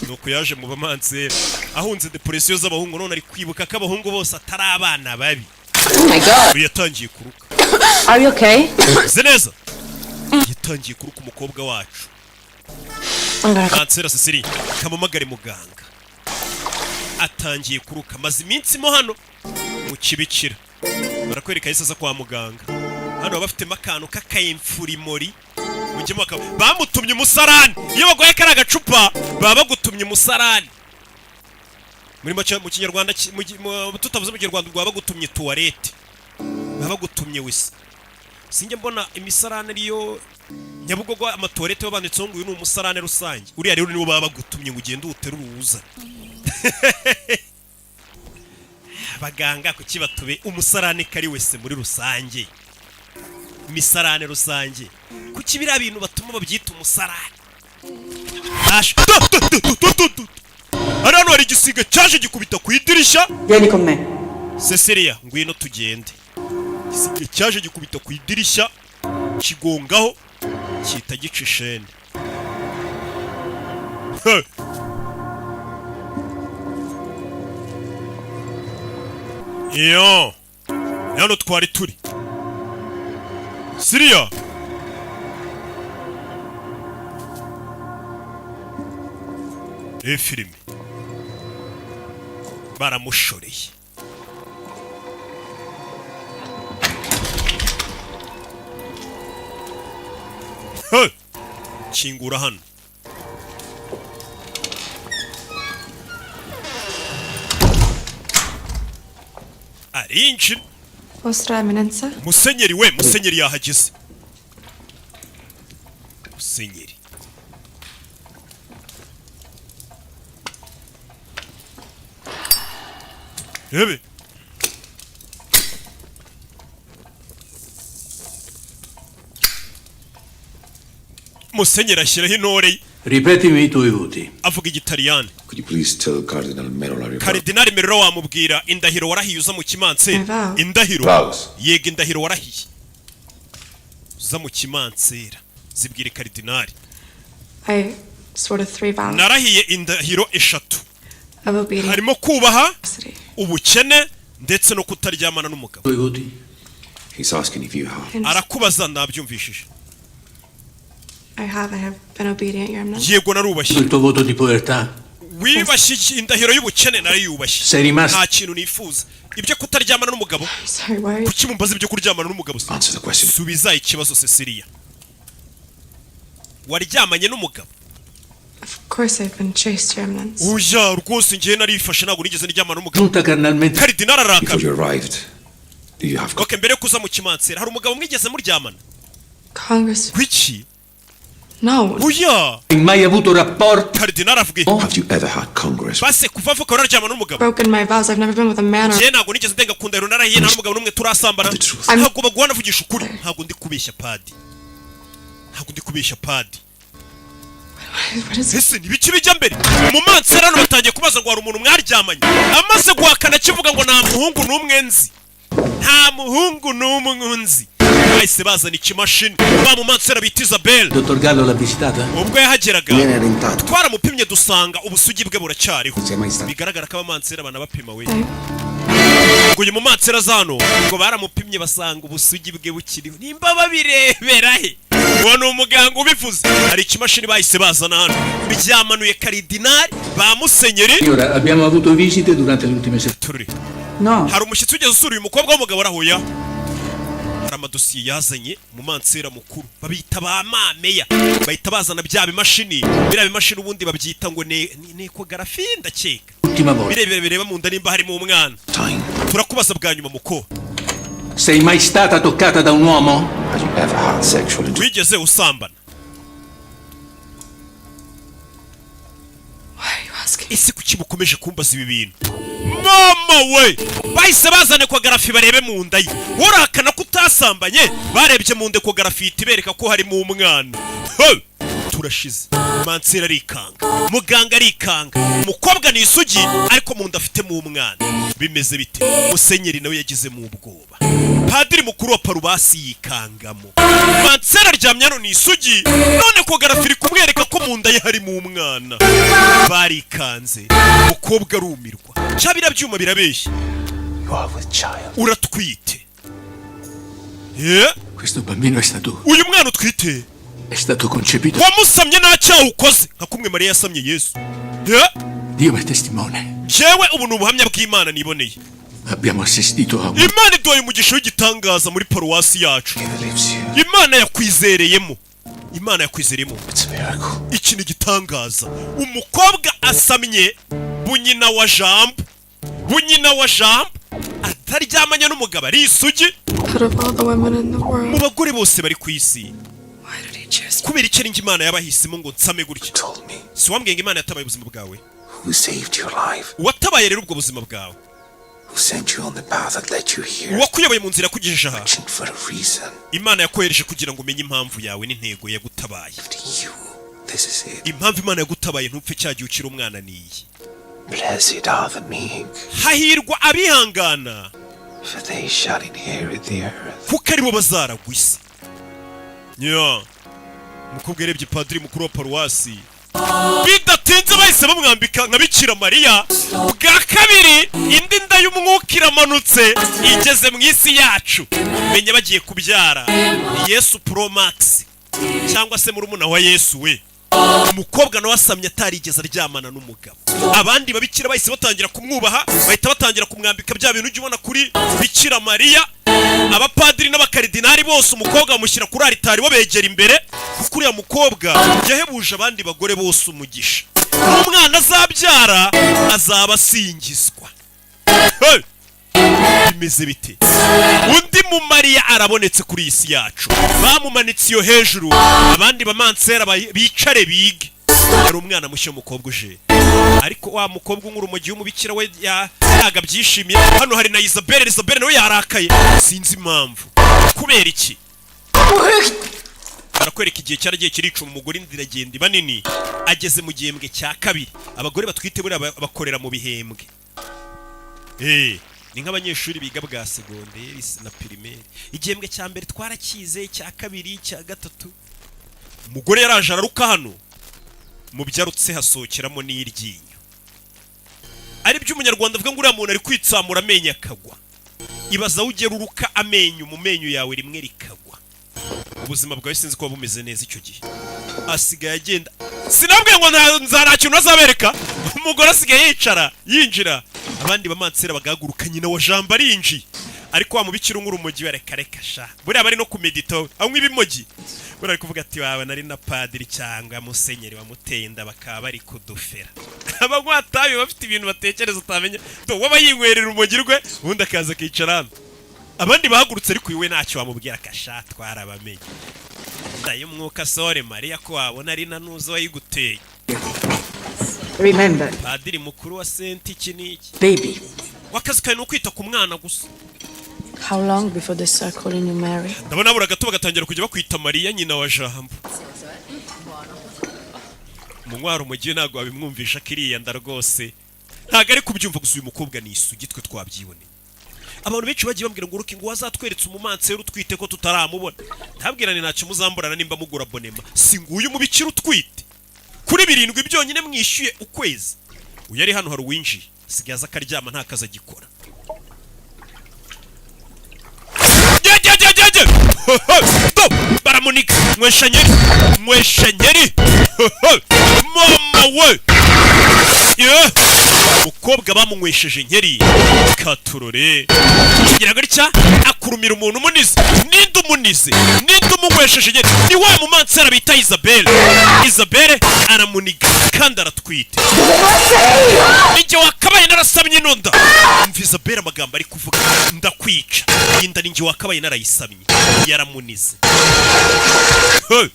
Nuko yaje mu bamansera ahunze depression z'abahungu, none ari kwibuka ko abahungu bose atari abana babi.
Oh my God.
Uyu yatangiye kuruka.
Are you okay?
Meze neza, yatangiye kuruka umukobwa wacu.
I'm gonna call.
Mansera Cecily, kamamagare muganga, atangiye kuruka, amaze iminsi mo hano mu kibikira. Barakwereka yahise aza kwa muganga. Hano baba bafitemo akantu k'akayimfurimori, mujyemo bakaba bamutumye umusarani. Iyo baguhaye kariya agacupa baba bagutumye umusarani. Muri make mu Kinyarwanda tutavuze mu Kinyarwanda, baba bagutumye tuwarete, baba bagutumye wese. Sinjya mbona imisarani ariyo Nyabugogo, amatuwarete baba banditseho ngo uyu ni umusarane rusange. Uriya rero niwo baba bagutumye ngo ugende uwuterure uwuzane. Abaganga kuki batube umusarane kari wese muri rusange, imisarane rusange? Kuki biriya bintu batuma babyita umusarane? Ash- Du- du- du- du- du- du- du. Hano hano hari igisiga cyaje gikubita ku idirishya.
Vieni con me.
Cecilia, ngwino tugende. Igisiga cyaje gikubita ku idirishya, kigongaho, gihita gica ishene. He! Iyo ni hano twari turi siriya. Iyi filime baramushoreye. Hey! Kingura hano. Arinjira.
Vostra Eminenza.
Musenyeri we, musenyeri yahageze. Musenyeri rebe. Musenyeri ashyiraho intore ye.
Ripetimi i tuoi voti.
Avuga Igitaliyani.
Could you please tell Cardinal Merola your
Karidinali Merero, wamubwira indahiro warahiye uza mu kimansera?
My vow.
Indahiro.
Vows.
Yega, indahiro warahiye uza mu kimansera, zibwire karidinali.
I swore to three vows
Narahiye indahiro eshatu
of obedience.
harimo kubaha, ubukene, ndetse no kutaryamana n'umugabo.
Tuoi voti?
He's asking if you have.
And
Arakubaza, nabyumvishije.
I have been obedient, Your Eminence.
Yego, narubashye.
Il tuo voto di povertà?
Wibashye indahiro y'ubukene? Narayubashye.
Sei rimasto
Nta kintu nifuza. Ibyo kutaryamana n'umugabo?
Sorry, why are you
Kuki mumbaza ibyo kuryamana n'umugabo se?
Answer the question.
Subiza ikibazo, Cecilia. Waryamanye n'umugabo?
Of course I've been chaste, Your Eminence.
Oya rwose, ngewe narifashe, ntabwo nigeze ndyamana n'umugabo.
Giunta carnalmente.
Karidinali
Before
arakara.
you arrived, do you have
Okay, mbere yo kuza mu kimansera hari umugabo mwigeze muryamana?
Congress.
Kuki?
No.
Oya.
Mai avuto rapporti?
Karidinali avuga.
Have you ever had Congress?
Base kuva avuka wararyamana n'umugabo?
Broken my vows. I've never been with a man or
Njye ntabwo nigeze ndenga ku ndahiro narahiye, nta n'umugabo n'umwe turasambana. Ntabwo baguha, navugisha ukuri, ntabwo ndi kubeshya padi, ntabwo ndi kubeshya padi.
What is
Ese ntibiki bijya mbere mu mansera? Hano batangiye kubaza ngo hari umuntu mwaryamanye, amaze guhakana akivuga ngo nta muhungu n'umwe nzi, nta muhungu n'umwe nzi. Bahise bazana ikimashini wa mu mansera bita Isabelle.
Dottor Gallo l'ha visitata?
Ubwo yahageraga
Viene intatto.
twaramupimye dusanga ubusugi bwe buracyariho. Bigaragara ko abamansera banabapima we. Ngo uyu mumansera zano ngo baramupimye basanga ubusugi bwe bukiriho. Nimba babirebera he? Uwo ni umuganga ubivuze. Hari ikimashini bahise bazana hano, byamanuye karidinali ba musenyeri.
Signora, abbiamo avuto visite durante le ultime settimane.
Turi
No.
hari umushyitsi ugeze usura uyu mukobwa w'umugabo arahuya? Hari amadosiye yazanye mu mansera mukuru, babita ba mameya, bahita bazana bya bimashini. Biriya bimashini ubundi babyita ngo ni échographie, ndakeka.
Ultima volta.
Birebire bireba mu nda nimba harimo umwana.
Time.
Turakubaza bwa nyuma muko.
Sei mai stata toccata da un uomo?
Have you ever had sexual intercourse?
Wigeze usambana?
Why are you Asking?
Ese kuki mukomeje kumbaza ibi bintu? Mama we, bahise bazana échographie barebe mu nda ye. Urahakana ko utasambanye? Barebye mu nda, échographie ihita ibereka ko harimo umwana. Hey! Turashize. Mansera arikanga, muganga arikanga. Umukobwa ni isugi, ariko mu nda afitemo umwana. Bimeze bite? Musenyeri nawe yagizemo ubwoba, padiri mukuru wa paruwasi yikangamo. Mansera aryamye hano ni isugi, none échographie iri kumwereka ko mu nda ye harimo umwana. Barikanze, umukobwa arumirwa. Cya biriya byuma birabeshya.
You are with child.
Uratwite. Eh?
Questo bambino è stato
Uyu mwana utwite
è stato concepito.
wamusamye nta cyaha ukoze, nka kumwe Mariya yasamye Yesu. Eh?
Dio è testimone.
Jewe ubu ni ubuhamya bw'Imana niboneye.
Abbiamo assistito a un
Imana iduhaye umugisha w'igitangaza muri paruwasi yacu.
He believes you.
Imana yakwizereyemo, Imana yakwizereyemo.
It's a miracle.
Iki ni igitangaza. Umukobwa asamye bunyina wa Jambo, bunyina wa Jambo, ataryamanye n'umugabo, ari isugi.
Out of all the women in the
Mu
world,
bagore bose bari ku isi,
why did he choose me?
kubera icyo ari njye Imana yabahisemo ngo nsame gutya?
Told me
Si wambwiye ngo Imana yatabaye ubuzima bwawe?
who saved your life,
Uwatabaye rero ubwo buzima bwawe,
who sent you on the path that led you here,
uwakuyoboye mu nzira yakugejeje aha,
searching for a reason.
Imana yakohereje kugira ngo umenye impamvu yawe n'intego yagutabaye.
You. This is it.
Impamvu Imana yagutabaye ntupfe cya gihe ukiri umwana ni iyi.
Blessed are the meek,
Hahirwa abihangana,
for they shall inherit the earth.
kuko aribo bazaragwa isi. Nya umukobwa yarebye padiri mukuru wa paruwasi. Bidatinze bahise bamwambika nka Bikira Mariya bwa kabiri. Indi nda y'umwuka iramanutse, igeze mu isi yacu. Menya bagiye kubyara Yesu Pro Max, cyangwa se murumuna wa Yesu. We umukobwa nawe asamye atarigeze aryamana n'umugabo. Abandi babikira bahise batangira kumwubaha, bahita batangira kumwambika bya bintu ujya ubona kuri Bikira Mariya. Abapadiri n'abakaridinari bose umukobwa bamushyira kuri aritari, babegera imbere, kuko uriya mukobwa yahebuje abandi bagore bose umugisha. N'umwana azabyara azaba asingizwa. Hey! Bimeze bite? Undi mu Mariya arabonetse kuri iyi si yacu. Bamumanitse iyo hejuru, abandi bamansera bicare bige. Hari umwana mushya w'umukobwa uje, ariko wa mukobwa unywa urumogi w'umubikira we ntabwo abyishimiye. Hano hari na Isabelle. Isabelle nawe yarakaye, sinzi impamvu. Kubera iki? Barakwereka igihe cyaragiye kiricuma, umugore inda iragenda iba nini, ageze mu gihembwe cya kabiri. Abagore batwite buriya bakorera mu bihembwe. Ni nk'abanyeshuri biga bwa segonderi na primaire. Igihembwe cya mbere twarakize, icya kabiri, icya gatatu. Umugore yaraje araruka hano, mu byo arutse hasohokeramo n'iryinyo, ari byo Umunyarwanda avuga ngo uriya muntu ari kwitsamura amenyo akagwa. Ibaza aho ugera uruka amenyo, mu menyo yawe rimwe rikagwa, ubuzima bwawe sinzi kuba bumeze neza icyo gihe. Asigaye agenda, sinabwiye ngo nta kintu azabereka. Umugore asigaye yicara yinjira, abandi bamansera bagahaguruka. Nyina wa Jambo arinjiye, ariko wa mubikira unywa urumogi we, reka reka sha, buriya bari no kumedita, anywa ibimogi. Buriya ari kuvuga ati wawe nari na padiri cyangwa musenyeri wamuteye inda, bakaba bari kudufera. Abanywa tabi bafite ibintu batekereza utamenya. Do waba yinywerera urumogi rwe, ubundi akaza akicara hano. Abandi bahagurutse, ariko uyu we ntacyo wamubwira. Kasha twarabamenye, nday'umwuka sore Mariya ko wabona ari na nuzo wayiguteye.
Remember,
Padiri mukuru wa senti iki n'iki.
baby.
Wakazi kawe ni ukwita ku mwana gusa.
How long before they start calling you Mary?
Ndabona habura gato bagatangira kujya bakwita Mariya nyina wa Jambo. Munywaro umugiye ntabwo wabimwumvisha ko iriya nda rwose ntabwo ari kubyumva. Gusa uyu mukobwa ni isugi, twe twabyiboneye. Abantu benshi bagiye bambwira ngo uruki ngo wazatweretse umumansera utwite ko tutaramubona. Ntabwira ni ntacyo muzamburana nimba mugura abonnement. Si nguyu mubikira utwite kuri 7 byonyine mwishyuye ukwezi? Uyu ari hano, hari uwinjiye, asigaye aza akaryama, nta kazi agikora. Jye! Do! Baramunika nywesha nyeri, nywesha nyeri, mama we. Yeah! Umukobwa bamunywesheje nkeri katurore, kigira gutya akurumira umuntu umunize. Ninde umunize? Ninde umunywesheje nkeri? Ni wa mumansera bita Isabelle. Isabelle aramuniga kandi aratwite. Nijye wakabaye narasamye ino nda. Umva Isabelle amagambo ari kuvuga: "Ndakwica, iyi nda ninjye wakabaye narayisamye." Yaramunize. Hey!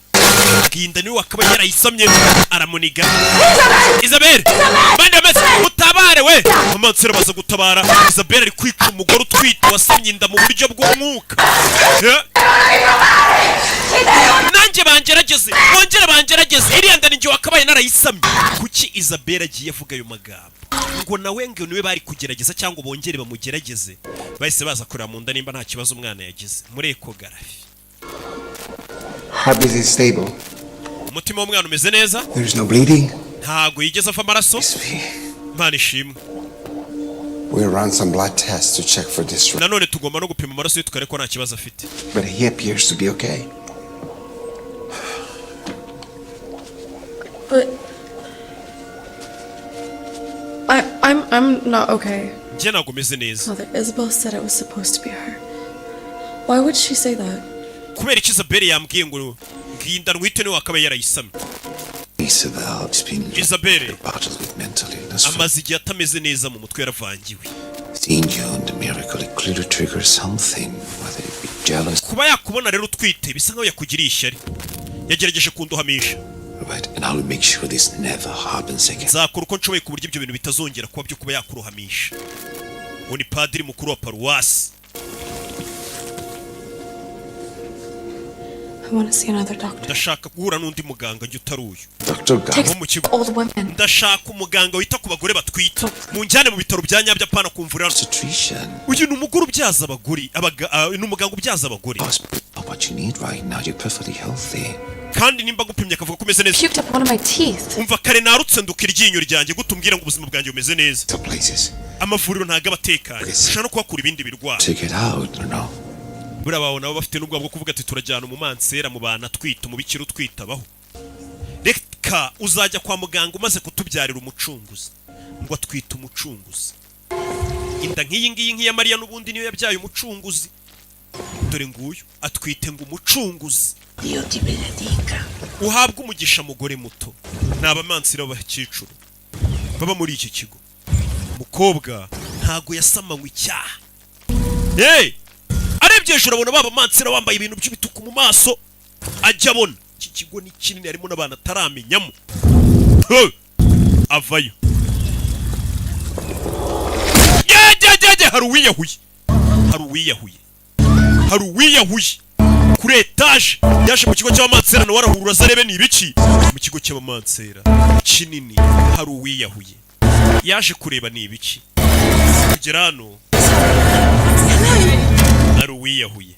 Bwinda niwe wakaba yarayisamye, aramuniga. Isabel, bandi bameze mutabare we. Amansera baza gutabara. Isabel ari kwica umugore utwite wasamye inda mu buryo bw'umwuka. Eh? Nanjye bangerageze, bongere bangerageze, iriya nda ninjye wakabaye narayisamye. Kuki Isabel agiye avuga ayo magambo ngo nawe ngo niwe bari kugerageza cyangwa bongere bamugerageze? Bahise baza kureba mu nda nimba nta kibazo umwana yagize muri échographie.
Heartbeat is stable.
Umutima w'umwana umeze neza.
There is no bleeding.
Ntago yigeze ava amaraso, Imana ishimwe.
We'll run some blood tests to check for this,
Nanone tugomba no gupima amaraso ye tukareba ko nta kibazo afite.
but he appears to be okay.
But I'm not okay.
Njye ntabwo meze neza.
Mother Isabel said it was supposed to be her. Why would she say that?
Kubera iki Isabel yambwiye ngo ngiyi nda ntwite niwe wakabaye yarayisamye?
Isabel has been
Isabel
battled with mental illness for
amaze igihe atameze neza mu mutwe, yaravangiwe.
Seeing you and the miracle, it clearly triggers something, whether it be jealous,
Kuba yakubona rero utwite bisa nkaho yakugiriye ishyari, yagerageje kunduhamisha.
right? And I will make sure this never happens again.
Nzakora uko nshoboye ku buryo ibyo bintu bitazongera kuba byo kuba yakurohamisha. Uwo ni padiri mukuru wa paruwasi.
I want to see another doctor.
Ndashaka guhura n'undi muganga njye utari uyu
Dr. Gao,
wo mu kigo.
Old women.
Ndashaka umuganga wita ku bagore batwite, munjyane mu bitaro bya nyabyo, apana kumvura.
Obstetrician,
Uyu ni umugore ubyaza abagore, ni umuganga ubyaza abagore.
hospital, what you need right now, you're perfectly healthy.
Kandi nimba agupimye akavuga ko umeze neza.
Puked up one of my teeth.
Umva, kare narutse nduka iryinyo ryanjye, gute umbwira ngo ubuzima bwanjye bumeze neza?
The places
Amavuriro ntabwo aba atekanye, ushobora no kuhakura ibindi birwara.
to get out, no.
Buriya bawe nabo bafite n'ubwoba bwo kuvuga ati turajyana umumansera mu bantu atwite, umubikira utwite abaho. Reka uzajya kwa muganga umaze kutubyarira umucunguzi. Ngo atwite umucunguzi, inda nk'iyi ngiyi nk'iya Mariya n'ubundi niyo yabyaye umucunguzi. Dore nguyu atwite ngo umucunguzi.
Dio ti benedica.
Uhabwe umugisha mugore muto. Ni abamansira b'abakecuru baba muri iki kigo. Umukobwa ntago yasamanywe icyaha. Hey! Arebye hejuru abona ba bamansira bambaye ibintu by'ibituku mu maso. Ajya abona iki kigo ni kinini, harimo n'abantu ataramenyamo. Hey! Avayo. Ye, hari uwiyahuye, hari uwiyahuye, hari uwiyahuye kuri etaje. Yaje mu kigo cy'abamansera nawe arahurura aza arebe ni ibiki. Mu kigo cy'abamansera kinini hari uwiyahuye, yaje kureba ni ibiki. Kugera hano hari uwiyahuye.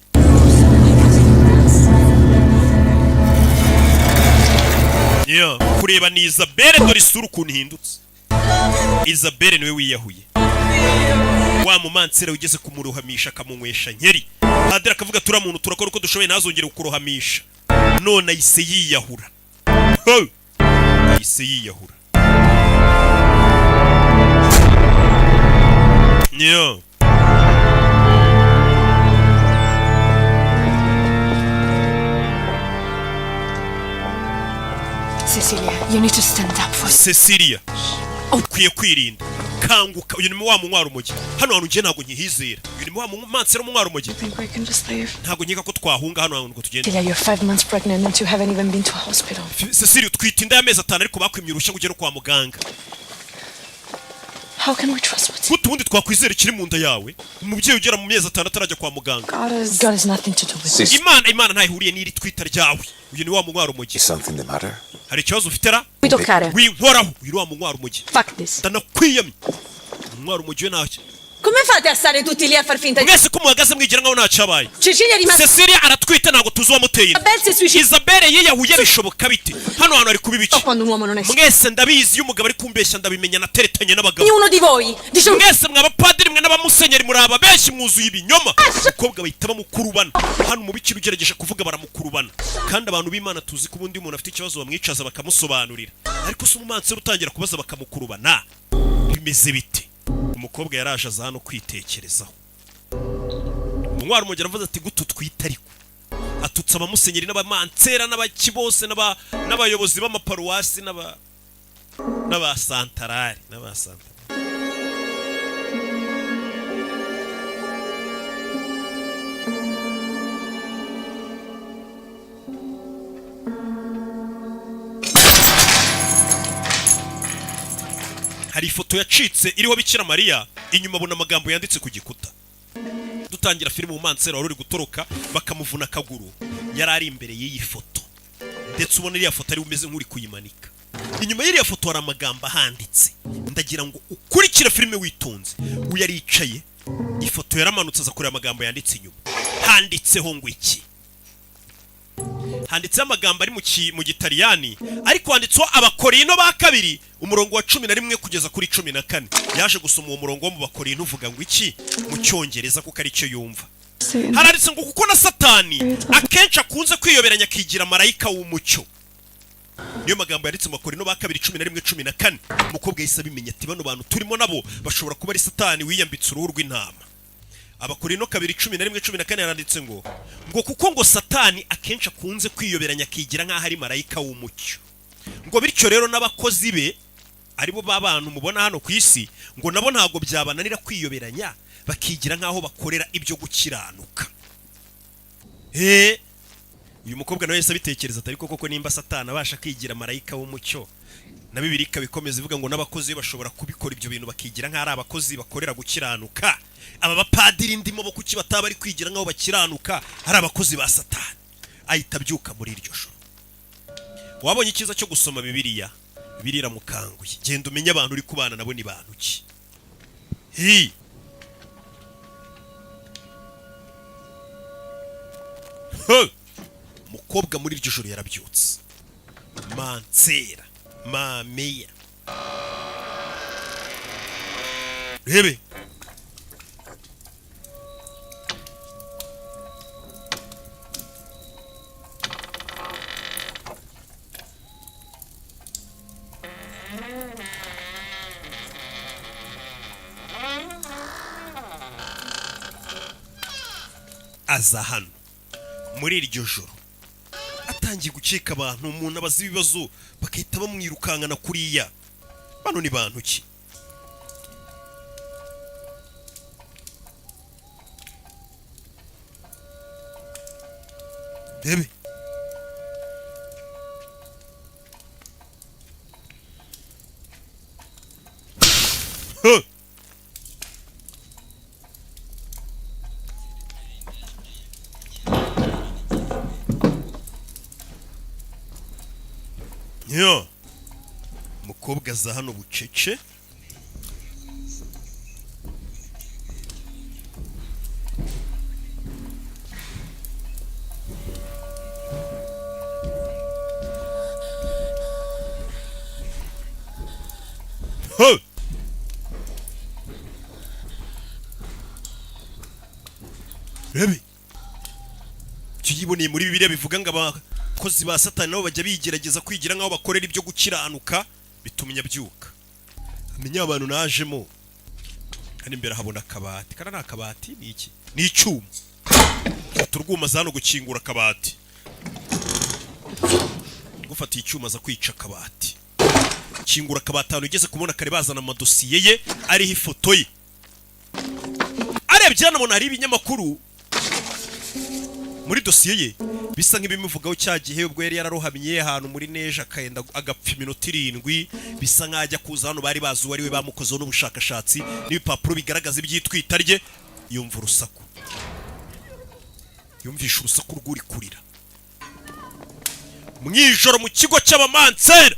Yeah. Kureba ni Isabelle, dore isura ukuntu ihindutse. Isabelle niwe wiyahuye, wa mumansera wigeze kumuruhamisha akamunywesha nkeri. Padiri akavuga turiya muntu turakora uko dushoboye ntazongere kukurohamisha, none ahise yiyahura. Ho! Ahise yiyahura. Yeah.
Cecilia, you need to stand up for
Cecilia, ukwiye kwirinda, kanguka. Uyu ni wa munywa urumogi. Hano hantu njye ntabwo nkihizera. Uyu ni wa mumansera umunywa urumogi.
Think we can just leave?
Ntabwo nkeka ko twahunga hano hantu ngo tugende.
Cecilia, you're 5 months pregnant and you haven't even been to a hospital.
Cecilia, utwite inda y'amezi 5 ariko bakwimye uruhushya ngo ugere kwa muganga.
How can we trust what's
Gute ubundi twakwizera ikiri mu nda yawe, umubyeyi ugera mu mezi 6 atarajya kwa muganga?
God is.
God has nothing to do with it.
Imana ntaho ihuriye n'iri twita ryawe. Uyu ni wa munywa urumogi.
Is something the matter?
Hari ikibazo ufite ra?
We don't care.
Winkoraho. Uyu ni wa munywa urumogi.
Fuck this.
Ndanakwiyamye, umunywa urumogi we ntacyo.
Come fate a stare tutti lì a far finta di...
Mwese ko muhagaze mwigira nkaho ntacyabaye?
Cecilia è rimasta...
Cecilia aratwite, ntabwo tuzi uwamuteye inda.
Isabel si è suicidata
Isabelle yiyahuye, bishoboka bite? Hano hantu hari kuba ibiki?
quando un uomo non è...
Mwese ndabizi, iyo umugabo ari kumbeshya ndabimenya, nateretanye n'abagabo.
Ognuno di voi dice un...
Mwese mwa bapadiri mwe n'abamusenyeri muri aba benshi mwuzuye ibinyoma. Umukobwa bahita bamukurubana. Hano umubikira ugerageje kuvuga baramukurubana. Kandi abantu b'Imana tuzi ko ubundi iyo umuntu afite ikibazo bamwicaza bakamusobanurira, ariko se umumansera utangira kubaza bakamukurubana, bimeze bite? Umukobwa yaraje aza hano kwitekerezaho. Umunywa umugera avuze ati gute utwite? Ariko atutse abamusenyeri n'abamansera n'abaki bose n'abayobozi b'amaparuwasi n'abasantarari n'abasantarari. Hari ifoto yacitse iriho Bikira Mariya, inyuma abona amagambo yanditse ku gikuta. Dutangira filime, umumansera wari uri gutoroka bakamuvuna akaguru yari ari imbere y'iyi foto, ndetse ubona iriya foto ari umeze nk'uri kuyimanika. Inyuma y'iriya foto hari amagambo ahanditse. Ndagira ngo ukurikire filime witonze. Uyu aricaye, ifoto yaramanutse, aza kureba amagambo yanditse inyuma. Handitseho ngo iki? Handitseho amagambo ari mu Gitaliyani, ariko handitseho Abakorino ba kabiri, umurongo wa 11 kugeza kuri 14. Yaje gusoma uwo murongo wo mu Bakorino, uvuga ngo iki mu Cyongereza, kuko aricyo yumva. Haranditse ngo kuko na Satani akenshi akunze kwiyoberanya akigira marayika w'umucyo. Niyo magambo yanditse mu Bakorino ba kabiri 11 14. Umukobwa yahise abimenya, ati bano bantu turimo nabo bashobora kuba ari Satani wiyambitse uruhu rw'intama. Abakorino kabiri 11 14 yaranditse ngo kuko ngo Satani akenshi akunze kwiyoberanya akigira nk'aho ari marayika w'umucyo, ngo bityo rero n'abakozi be, aribo ba bantu mubona hano ku isi, ngo nabo ntabwo byabananira kwiyoberanya bakigira nk'aho bakorera ibyo gukiranuka. He, uyu mukobwa nawe yahise abitekereza atari koko nimba Satani abasha kwigira marayika w'umucyo, na Bibiliya ikabikomeza ivuga ngo n'abakozi be bashobora kubikora ibyo bintu bakigira nk'aho ari abakozi bakorera gukiranuka, aba bapadiri ndimo bo kuki bataba bari kwigira nk'aho bakiranuka ari abakozi ba Satani? Ahita abyuka muri iryo joro. Wabonye icyiza cyo gusoma Bibiliya? Bibiliya iramukanguye. Genda umenye abantu uri kubana nabo ni bantu ki. Hi He! Umukobwa muri iryo joro yarabyutse, mansera mameya rebe. Aza hano muri iryo joro, atangiye gukeka abantu. Umuntu abaza ibibazo bagahita bamwirukankana kuriya. Bano ni bantu ki? Bebe Huh! Yo. Umukobwa aza hano bucece. Huh! Rebe. Icyo yiboneye muri Bibiliya bivuga ngo abakozi ba Satani nabo bajya bigerageza kwigira nk'aho bakorera ibyo gukiranuka, bitumye abyuka amenya abantu najemo. Hano imbere habona akabati. Kariya ni akabati, ni iki? Ni icyuma. Fata urwuma, aza hano gukingura akabati. Gufata icyuma, aza kwica akabati, kingura akabati. Ahantu ugeze kubona kare bazana amadosiye ye ariho ifoto ye. Arebye hano abona hari ibinyamakuru muri dosiye ye bisa nk'ibimuvugaho cya gihe ubwo yari yararohamye ahantu muri neje akenda agapfa iminota 7. Bisa nk'aho ajya kuza hano bari bazi uwo ari we, bamukozeho n'ubushakashatsi n'ibipapuro bigaragaza iby'itwita rye. Yumva urusaku, yumvisha urusaku rw'uri kurira mu ijoro mu kigo cy'abamansera,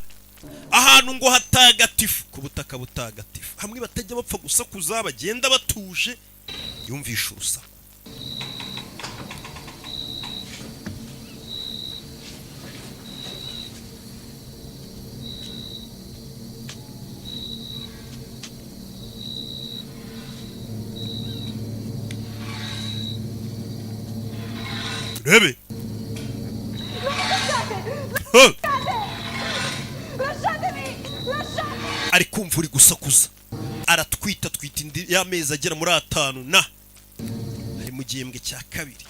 ahantu ngo hatagatifu, ku butaka butagatifu, hamwe batajya bapfa gusakuza, bagenda batuje. Yumvisha urusaku. Rebe. Huh! Ari kumva uri gusakuza, aratwita, atwita indi y'amezi agera muri 5 na ari mu gihembwe cya kabiri.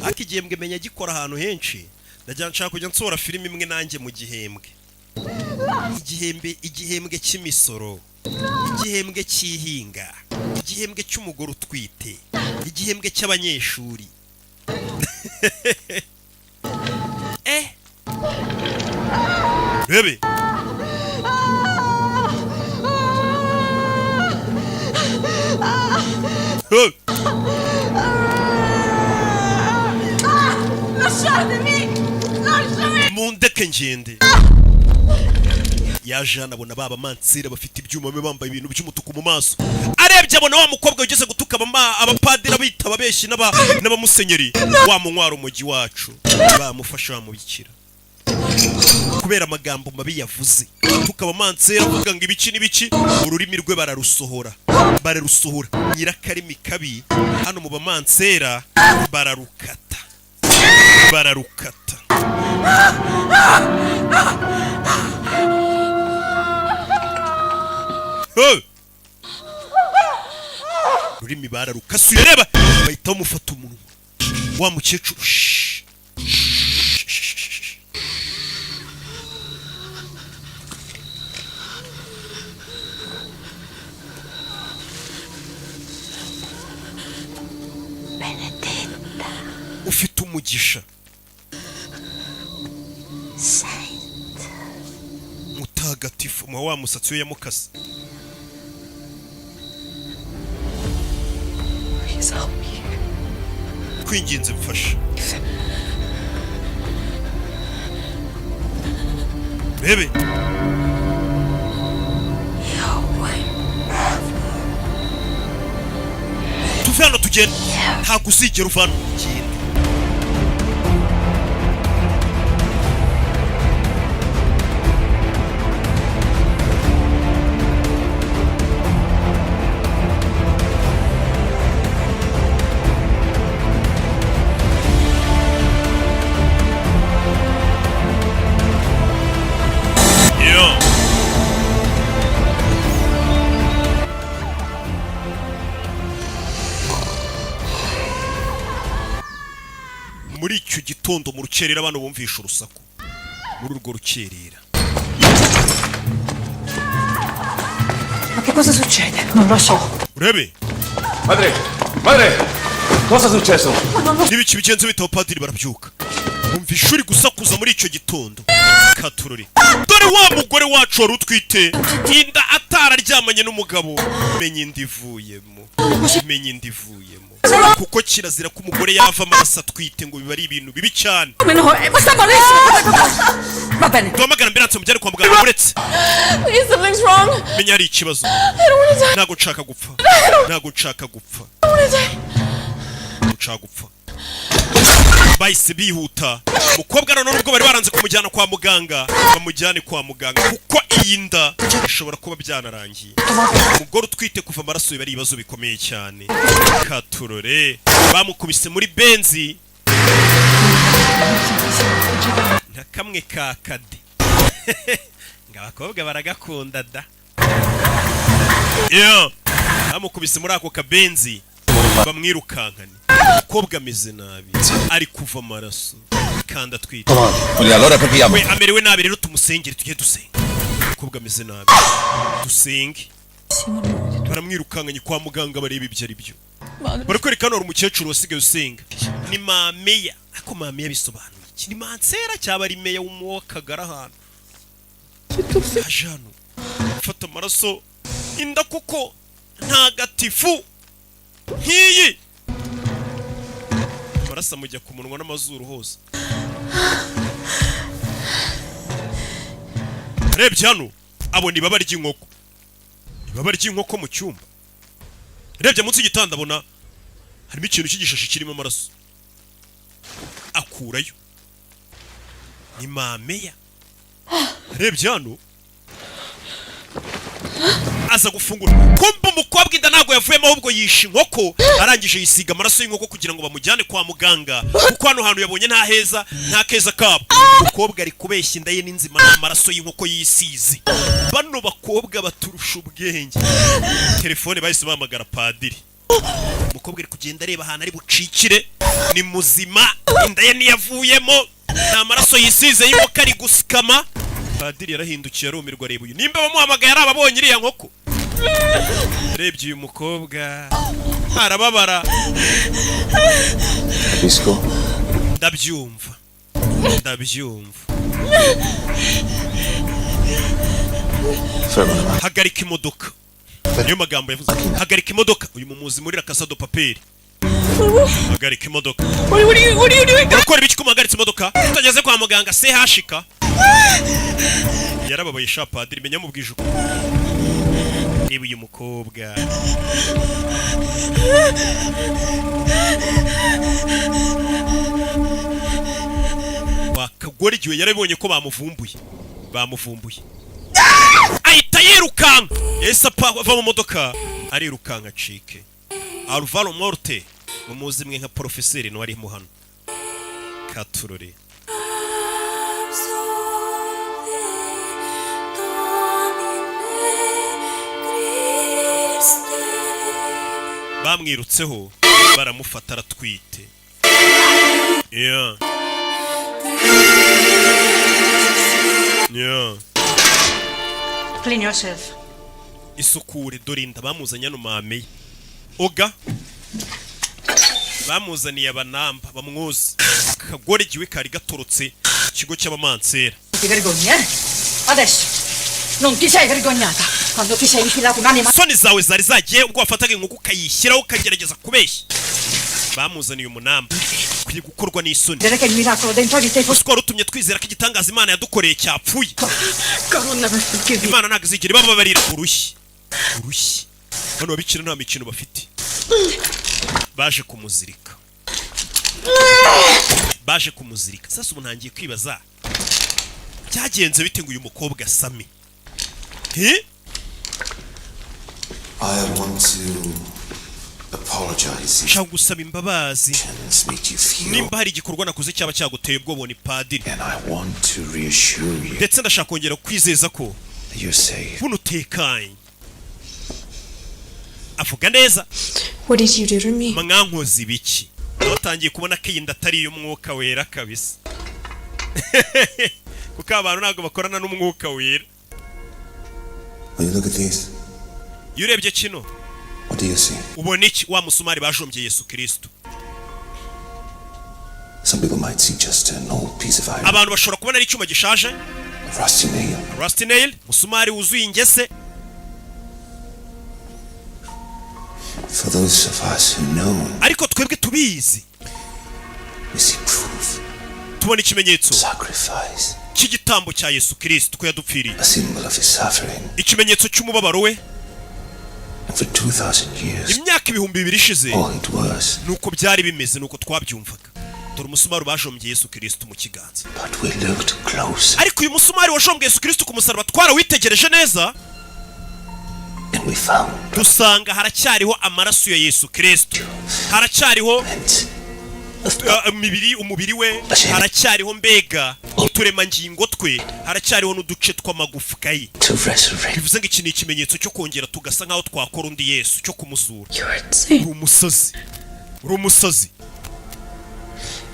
Ariko igihembwe menya gikora ahantu henshi. Ndajya nshaka kujya nsohora filime imwe nanjye mu gihembwe. Igihembwe, igihembwe cy'imisoro, igihembwe cy'ihinga, igihembwe cy'umugore utwite, igihembwe cy'abanyeshuri. Rebe.
Lasciatemi! Lasciami!
Mundeke ngende. Yaje hano abona ba bamansera bafite ibyuma, babe bambaye ibintu by'umutuku mu maso. Arebye abona wa mukobwa wigeze gutuka abapadiri, abita ababeshyi n'abamusenyeri, wa munywara umujyi wacu, bamufasha bamubikira kubera amagambo mabi yavuze, tuka abamansera, avuga ngo ibiki n'ibiki. Ururimi rwe bararusohora, bararusohora. Nyirakarimi kabi hano mu bamansera bararukata, bararukata. Hey! Ururimi bararukasuye, reba, bahita bamufata umunwa wa mukecuru. Shh. Shh, shh, shh, shh.
Benedetta
Ufite umugisha.
Saint.
Mutagatifu. Muha wa musatsi we yamukase.
Please help me.
Kwinginze, mfasha. Rebe. Tuve hano tugende. Ntabwo uzigera uva hano, ugende. Yeah. Muri icyo gitondo mu rukerera, abantu bumvisha urusaku muri urwo rukerera.
Ma che cosa succede? Non lo so.
Urebe.
Madre, madre, cosa è successo?
N'ibiki bigenze bita? Abapadiri barabyuka, bumva ishuri gusakuza muri icyo gitondo. Katurori, dore wa mugore wacu wari utwite inda atararyamanye n'umugabo. Menya inda ivuyemo, menya inda ivuyemo, kuko kirazira ko umugore yava amaraso atwite, ngo biba ari ibintu bibi cyane.
Come no? Ma sta malissimo! Va bene.
Duhamagara ambulance, mujyane kwa muganga. Uretse.
Please, something's wrong.
Menya hari ikibazo.
I don't wanna die.
Ntabwo nshaka gupfa, ntabwo nshaka gupfa.
I don't wanna die.
Ntabwo nshaka gupfa. Bahise bihuta. Umukobwa noneho, nubwo bari baranze kumujyana kwa muganga, bamujyane kwa muganga, kuko iyi nda ishobora kuba byanarangiye. Umugore utwite kuva amaraso biba ari ibibazo bikomeye cyane. Katurore, bamukubise muri benzi nka kamwe ka kade, ngo abakobwa baragakunda da. Yeah. Bamukubise muri ako kabenzi, bamwirukankane. Umukobwa ameze nabi, ari kuva amaraso kandi atwite.
Allora preghiamo.
We amerewe nabi, rero tumusengere, tujye dusenga. Umukobwa ameze nabi, dusenge. Baramwirukankanye kwa muganga, bareba ibyo ari byo. Barakwereka hano hari umukecuru wasigaye usenga, ni mameya. Ariko mameya bisobanuye iki? Ni mansera cyaba ari meya w'umwakagara? Ahantu aje hano afata amaraso inda kuko ntagatifu nk'iyi, amaraso amujya ku munwa n'amazuru hose. Arebye hano abona ibaba ry'inkoko, ibaba ry'inkoko mu cyumba. Arebye munsi y'igitanda abona harimo ikintu cy'igishashi kirimo amaraso, akurayo, ni mameya. Arebye hano aza gufungura, kumva umukobwa inda ntabwo yavuyemo, ahubwo yishe inkoko, arangije yisiga amaraso y'inkoko kugira ngo bamujyane kwa muganga, kuko hano hantu yabonye nta heza, nta keza kabo. Umukobwa ari kubeshya, inda ye n'inzima, nta maraso y'inkoko yisize. Bano bakobwa baturusha ubwenge. Telefone, bahise bahamagara padiri. Umukobwa ari kugenda areba ahantu ari bucikire. Ni muzima, inda ye ntiyavuyemo, nta maraso yisize y'inkoko, ari gusikama. Padiri yarahindukiye arumirwa, areba uyu nimba bamuhamagaye ari ababonye iriya nkoko. Arebye uyu mukobwa arababara.
Capisco.
Ndabyumva, ndabyumva.
Ferma la macchina.
Hagarika imodoka, niyo magambo yavuze, hagarika imodoka. Uyu mumuzi muri La Casa de Papel. Hagarika imodoka.
What are you doing?
Urakora ibiki ko muhagaritse imodoka tutageze kwa muganga? Sehashika yarababaye sha. Padiri menya mubwije uko reba uyu mukobwa. Wakagora igihe yarabibonye ko bamuvumbuye, bamuvumbuye, ahita yirukanka. Yahise ava mu modoka arirukanka acike. Alvaro Morte mumuzi mwe nka porofeseri niwe arimo hano katurore. Bamwirutseho baramufata aratwite. Yeah.
Clean yourself.
Isukure. Dore inda bamuzanye hano mame oga bamuzaniye abanamba bamwoze akagore igiwe kari gatorotse ikigo cy'abamansera.
Ti vergogni, eh? Adesso non ti sei vergognata quando ti sei infilato un'anima.
Soni zawe zari zagiye ubwo wafataga inkoko ukayishyiraho ukagerageza kubeshya. Bamuzaniye umunamba ukwiye gukorwa n'isoni.
Dire che il miracolo dentro di te fosse.
Gusa wari utumye twizera ko igitangaza Imana yadukoreye cyapfuye.
God will never forgive you.
Imana ntabwo izigera ibababarira. Urushyi, urushyi. Bano babikira nta mikino bafite. Baje kumuzirika, baje kumuzirika. Sasa ubu ntangiye kwibaza byagenze bite ngo uyu mukobwa asame. He?
I want to apologize if
Nshaka gusaba imbabazi
actions made you feel.
nimba hari igikorwa nakoze cyaba cyaguteye ubwoba. Ni padiri.
And I want to reassure you
Ndetse ndashaka kongera kwizeza ko
that you're safe.
buno utekanye. Avuga neza.
What did you do to me?
Mwankoze ibiki? Batangiye kubona ko iyi nda atari iy'umwuka wera kabisa, kuko abantu ntabwo bakorana n'umwuka wera.
When you look at this,
Iyo urebye kino,
what do you see?
ubona iki? Wa musumari bajombye Yesu Kirisito.
Some people might see just an old piece of iron,
Abantu bashobora kubona ari icyuma gishaje,
a rusty nail.
rusty nail, musumari wuzuye ingese.
For those of us who know,
Ariko twebwe tubizi,
we see proof,
tubona ikimenyetso
sacrifice,
cy'igitambo cya Yesu Kirisito ko yadupfiriye,
a symbol of his suffering.
ikimenyetso cy'umubabaro we.
And for 2,000 years,
Imyaka 2000 ishize,
all it was.
nuko byari bimeze, nuko twabyumvaga. Dore umusumari bajombye Yesu Kirisito mu kiganza.
But we looked closer
Ariko uyu musumari wajombwe Yesu Kirisito ku musaraba twarawitegereje neza,
and we found
dusanga haracyariho amaraso ya Yesu Kirisito, haracyariho imibiri, umubiri we haracyariho, mbega uturemangingo twe haracyariho n'uduce tw'amagufwa ye.
to resurrect.
Bivuze ngo iki ni ikimenyetso cyo kongera tugasa nk'aho twakora undi Yesu, cyo kumuzura.
You are insane.
Uri umusazi, uri umusazi.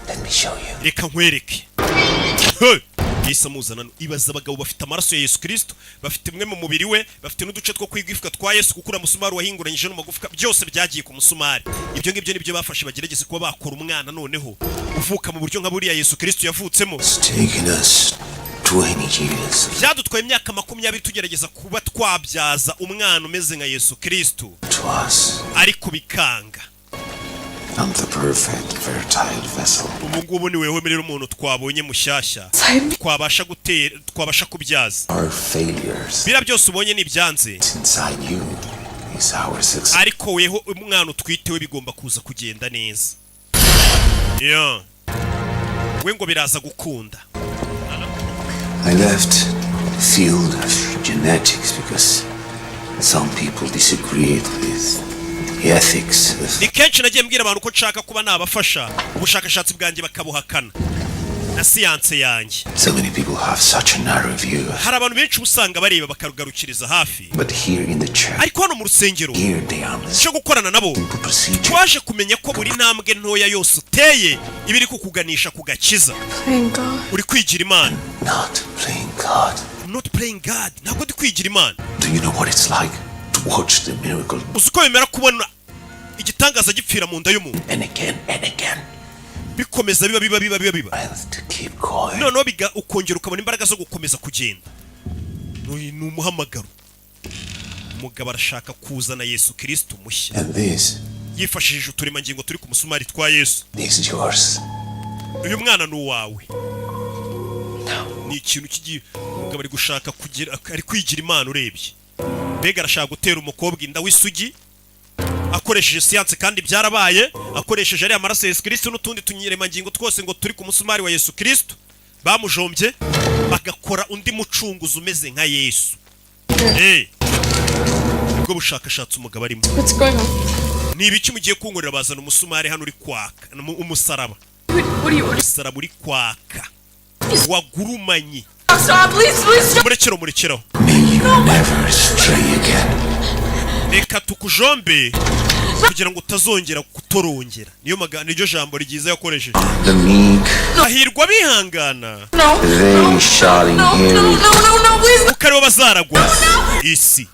Let me show you.
Reka nkwereke. Hey! Yesu amuzana hano. Ibaza abagabo bafite amaraso ya Yesu Kirisito, bafite imwe mu mubiri we, bafite n'uduce two kwigifwa twa Yesu, kuko uriya musumari wahinguranyije no magufwa byose byagiye ku musumari. Ibyo ngibyo nibyo bafashe bagerageze kuba bakora umwana noneho uvuka mu buryo nka buriya Yesu Kirisito yavutsemo.
It's taken us 20 years
Byadutwaye imyaka 20 tugerageza kuba twabyaza umwana umeze nka Yesu Kirisito,
to us.
ariko bikanga.
I'm the perfect fertile vessel.
Ubu ngubu ni wewe rero umuntu twabonye mushyashya twabasha gutera, twabasha kubyaza.
Our failures
Biriya byose ubonye ni ibyanze,
inside you is our success.
ariko weho umwana utwite we bigomba kuza kugenda neza. Yeah. We ngo biraza gukunda.
I left the field of genetics because some people disagreed with the ethics of
Ni kenshi nagiye mbwira abantu ko nshaka kuba nabafasha, ubushakashatsi bwanjye bakabuhakana na siyanse yanjye.
So many people have such a narrow view.
Hari abantu benshi uba usanga bareba bakarugarukiriza hafi.
But here in the church,
Ariko hano mu rusengero
here they are
cyo gukorana nabo,
simple procedure.
twaje kumenya ko buri ntambwe ntoya yose uteye iba iri kukuganisha ku gakiza.
Playing God.
Uri kwigira Imana.
Not playing God.
I'm not playing God, ntabwo ndi kwigira Imana.
Do you know what it's like to watch the miracle
Uzi uko bimera kubona igitangaza gipfira mu nda y'umuntu
and again and again?
Bikomeza biba, biba, biba, biba, biba,
To keep going.
noneho biga ukongera ukabona imbaraga zo gukomeza kugenda. Ni umuhamagaro. Umugabo arashaka kuzana Yesu Kirisito mushya.
And this
Yifashishije uturemangingo turi ku musumari twa Yesu.
This is yours.
Uyu mwana ni uwawe. Ni ikintu kigiye, umugabo ari gushaka kugira, ari kwigira Imana. Urebye mbega arashaka gutera umukobwa inda w'isugi akoresheje siyanse, kandi byarabaye, akoresheje ariya maraso ya Yesu Kristo n'utundi tunyeremangingo twose ngo turi ku musumari wa Yesu Kristo bamujombye, bagakora undi mucunguzi umeze nka Yesu. Nibwo bushakashatsi umugabo arimo.
What's going on?
Ni ibiki mugiye kunkorera? Bazana umusumari hano uri kwaka, umusaraba.
What are you?
Umusaraba uri kwaka wagurumanye.
Stop, please, please stop.
Murekero, murekeraho.
Never stray again.
Reka tukujombe kugira ngo utazongera kutorongera. Niyo magambo, niryo jambo ryiza yakoresheje.
The meek,
Hahirwa bihangana,
they shall inherit
No, no, please.
kuko aribo bazaragwa isi.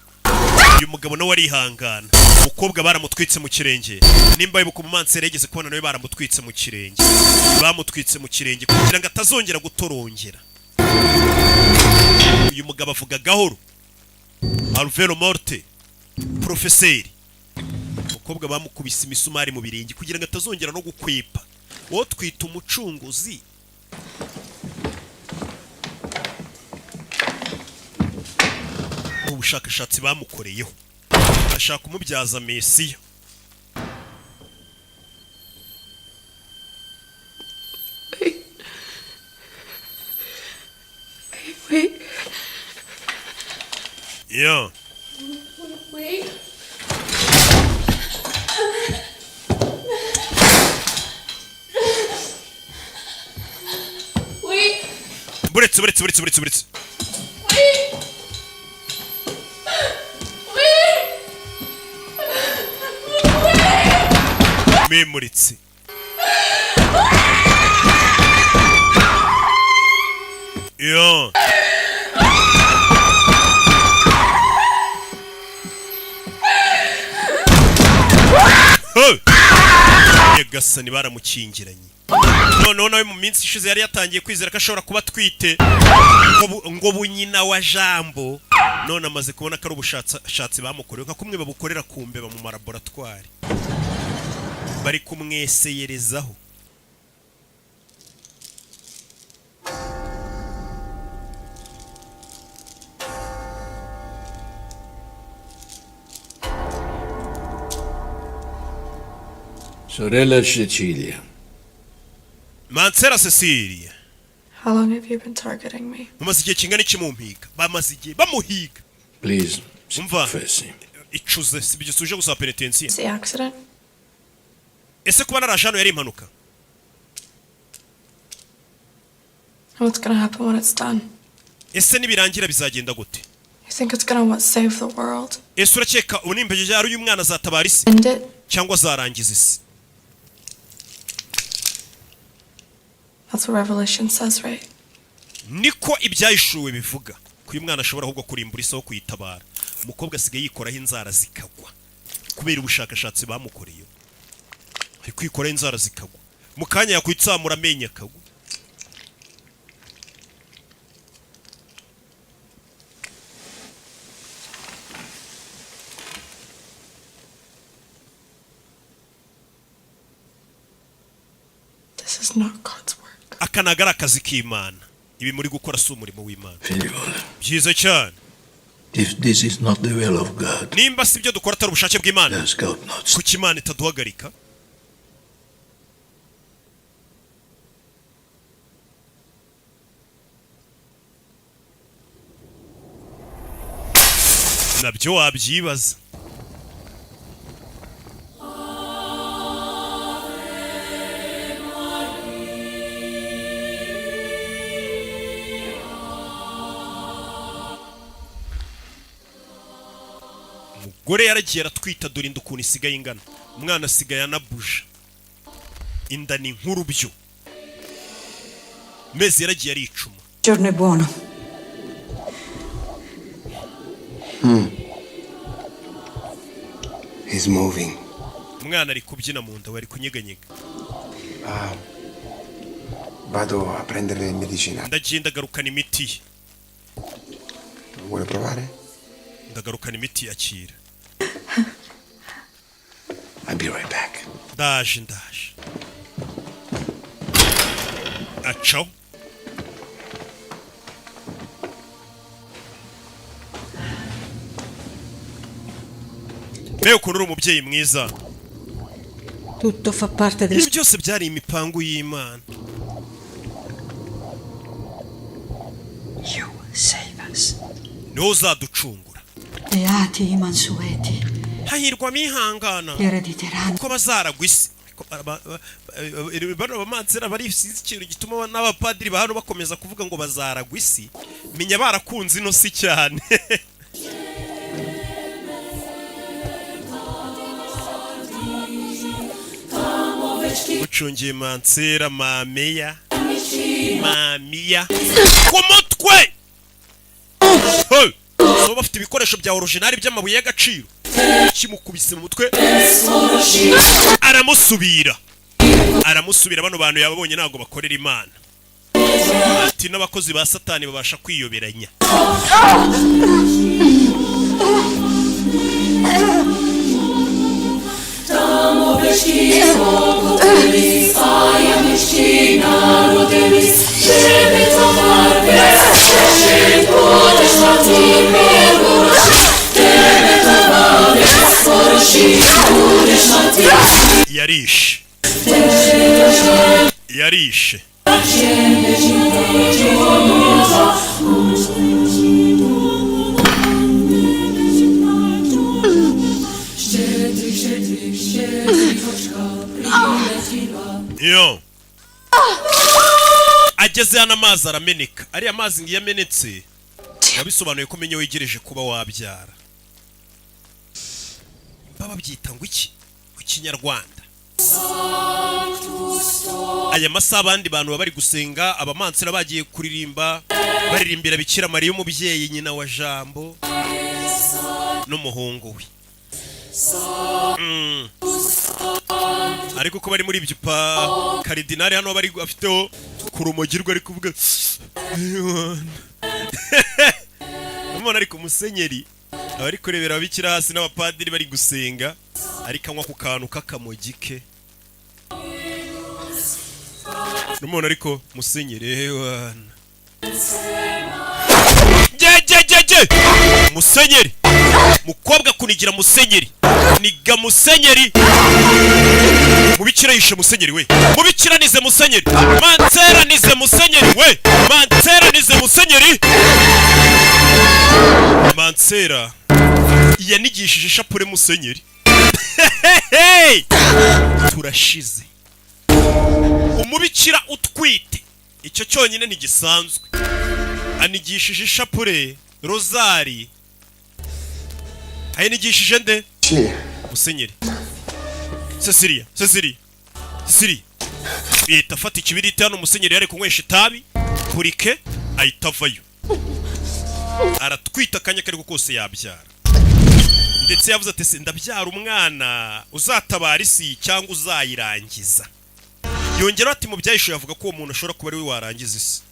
Uyu mugabo nawe arihangana. Umukobwa baramutwitse mu kirenge. Nimba wibuka, umumansera yigeze kubona nawe baramutwitse mu kirenge. Bamutwitse mu kirenge kugira ngo atazongera gutorongera. Uyu mugabo avuga gahoro, Alvero Morte, porofeseri. Umukobwa bamukubise imisumari mu birenge kugira ngo atazongera no gukwepa. Uwo twita umucunguzi. Mu bushakashatsi bamukoreyeho bashaka kumubyaza mesiya.
Wait. Wait.
Yeah.
Wait. Wait.
Buretse, buretse, buretse, buretse, buretse.
Wait. Wait.
Memuritse. Yeah. Hey! Nyagasani, baramukingiranye. Noneho nawe mu minsi ishize yari yatangiye kwizera ko ashobora kuba atwite ngo bunyina wa Jambo. None amaze kubona ko ari ubushakashatsi bamukorewe, nka kumwe babukorera ku mbeba mu malaboratwari, bari kumweseyerezaho.
Sorella Cecilia,
Mansera Cecilia.
How long have you been targeting me?
Mumaze igihe kingana iki mumpiga? Bamaze igihe bamuhiga.
Please,
Umva.
Confessi.
Icuze, si ibyo suje gusaba penetensiya.
It's the accident?
Ese kuba naraje hano yari impanuka?
And what's gonna happen when it's done?
Ese nibirangira bizagenda gute?
You think it's gonna, what, save the world?
Ese urakeka ubu nimba yari uyu mwana azatabara isi
End it?
cyangwa azarangiza isi?
That's what Revelation says, right?
Niko ibyahishuwe bivuga ko uyu mwana ashobora ahubwo kurimbura isi aho kuyitabara. Umukobwa asigaye yikoraho inzara zikagwa kubera ubushakashatsi bamukoreye. Ari kwikoraho inzara zikagwa, mu kanya yakwitsamura amenyo akagwa.
This is not God's work.
Aka ntabwo ari akazi k'Imana. Ibi muri gukora si umurimo w'Imana.
Figliuola,
Byiza cyane.
if this is not the will of God,
Nimba si ibyo dukora atari ubushake bw'Imana,
does God not
kuki Imana itaduhagarika? Nabyo wabyibaza. Umugore yaragiye aratwita, dore inda ukuntu isigaye ingana. Umwana asigaye anabuja, inda ni nkuru byo mezi yaragiye aricuma.
Giorno è buono.
He's moving.
Umwana ari kubyina mu nda we, ari kunyeganyega.
Ah, vado a prendere le medicine.
Ndagenda agarukana imiti ye.
Vuole provare?
Ndagarukana imiti, akira.
I'll be right back.
Ndaje, ndaje. Acaho. Mbega ukuntu uri umubyeyi mwiza!
Tutto fa parte del
Ibi byose byari imipangu y'Imana.
You save us.
Niwo uzaducungura.
Beati i mansueti,
Hahirwa abihangana,
erediteranno.
kuko bazaragwa isi. Ariko bano bamansera bari, sinzi ikintu gituma n'abapadiri ba hano bakomeza kuvuga ngo bazaragwa isi. Menya barakunze ino si cyane. Ucungiye mansera mameya mamiya ku mutwe. Hey! So bafite ibikoresho bya original by'amabuye y'agaciro, kimukubise mu mutwe, aramusubira, aramusubira. Bano bantu yababonye, ntabwo bakorera Imana. Ati n'abakozi ba Satani babasha kwiyoberanya. Yarishe, yarishe. Yo, ageze hano amazi arameneka. Ariya mazi ngiyo amenetse biba bisobanuye ko umenya wegereje kuba wabyara. Baba babyita ngo iki mu Kinyarwanda? Aya masaha abandi bantu baba bari gusenga, abamansera bagiye kuririmba, baririmbira Bikira Mariya umubyeyi, nyina wa Jambo n'umuhungu we. Ariko ko bari muri ibyo, pa karidinari hano bari afiteho ku rumogi rwe, ari kuvuga umuntu, ariko musenyeri aba ari kurebera ababikira hasi n'abapadiri bari gusenga, ariko anywa ku kantu k'akamogi ke n'umuntu, ariko musenyeri wana jye musenyeri, mukobwa kunigira musenyeri, niga musenyeri, mubikira yishe musenyeri we, mubikira nize musenyeri, mansera nize musenyeri we, mansera nize musenyeri. Mansera yanigishije ishapure musenyeri. Hey! Turashize. Umubikira utwite, icyo cyonyine ntigisanzwe, anigishije ishapure, rozari ayinigishije nde? Musenyeri. Cecilia, Cecilia, Cecilia yahita afata ikibiriti. Hano musenyeri yari kunywesha itabi purike, ahita avayo. Aratwita, akanya kariko kose yabyara. Ndetse yavuze ati: "Se ndabyara umwana uzatabara isi cyangwa uzayirangiza?" Yongeraho ati: "Mu byahishuye avuga ko uwo muntu ashobora kuba ari we warangiza isi."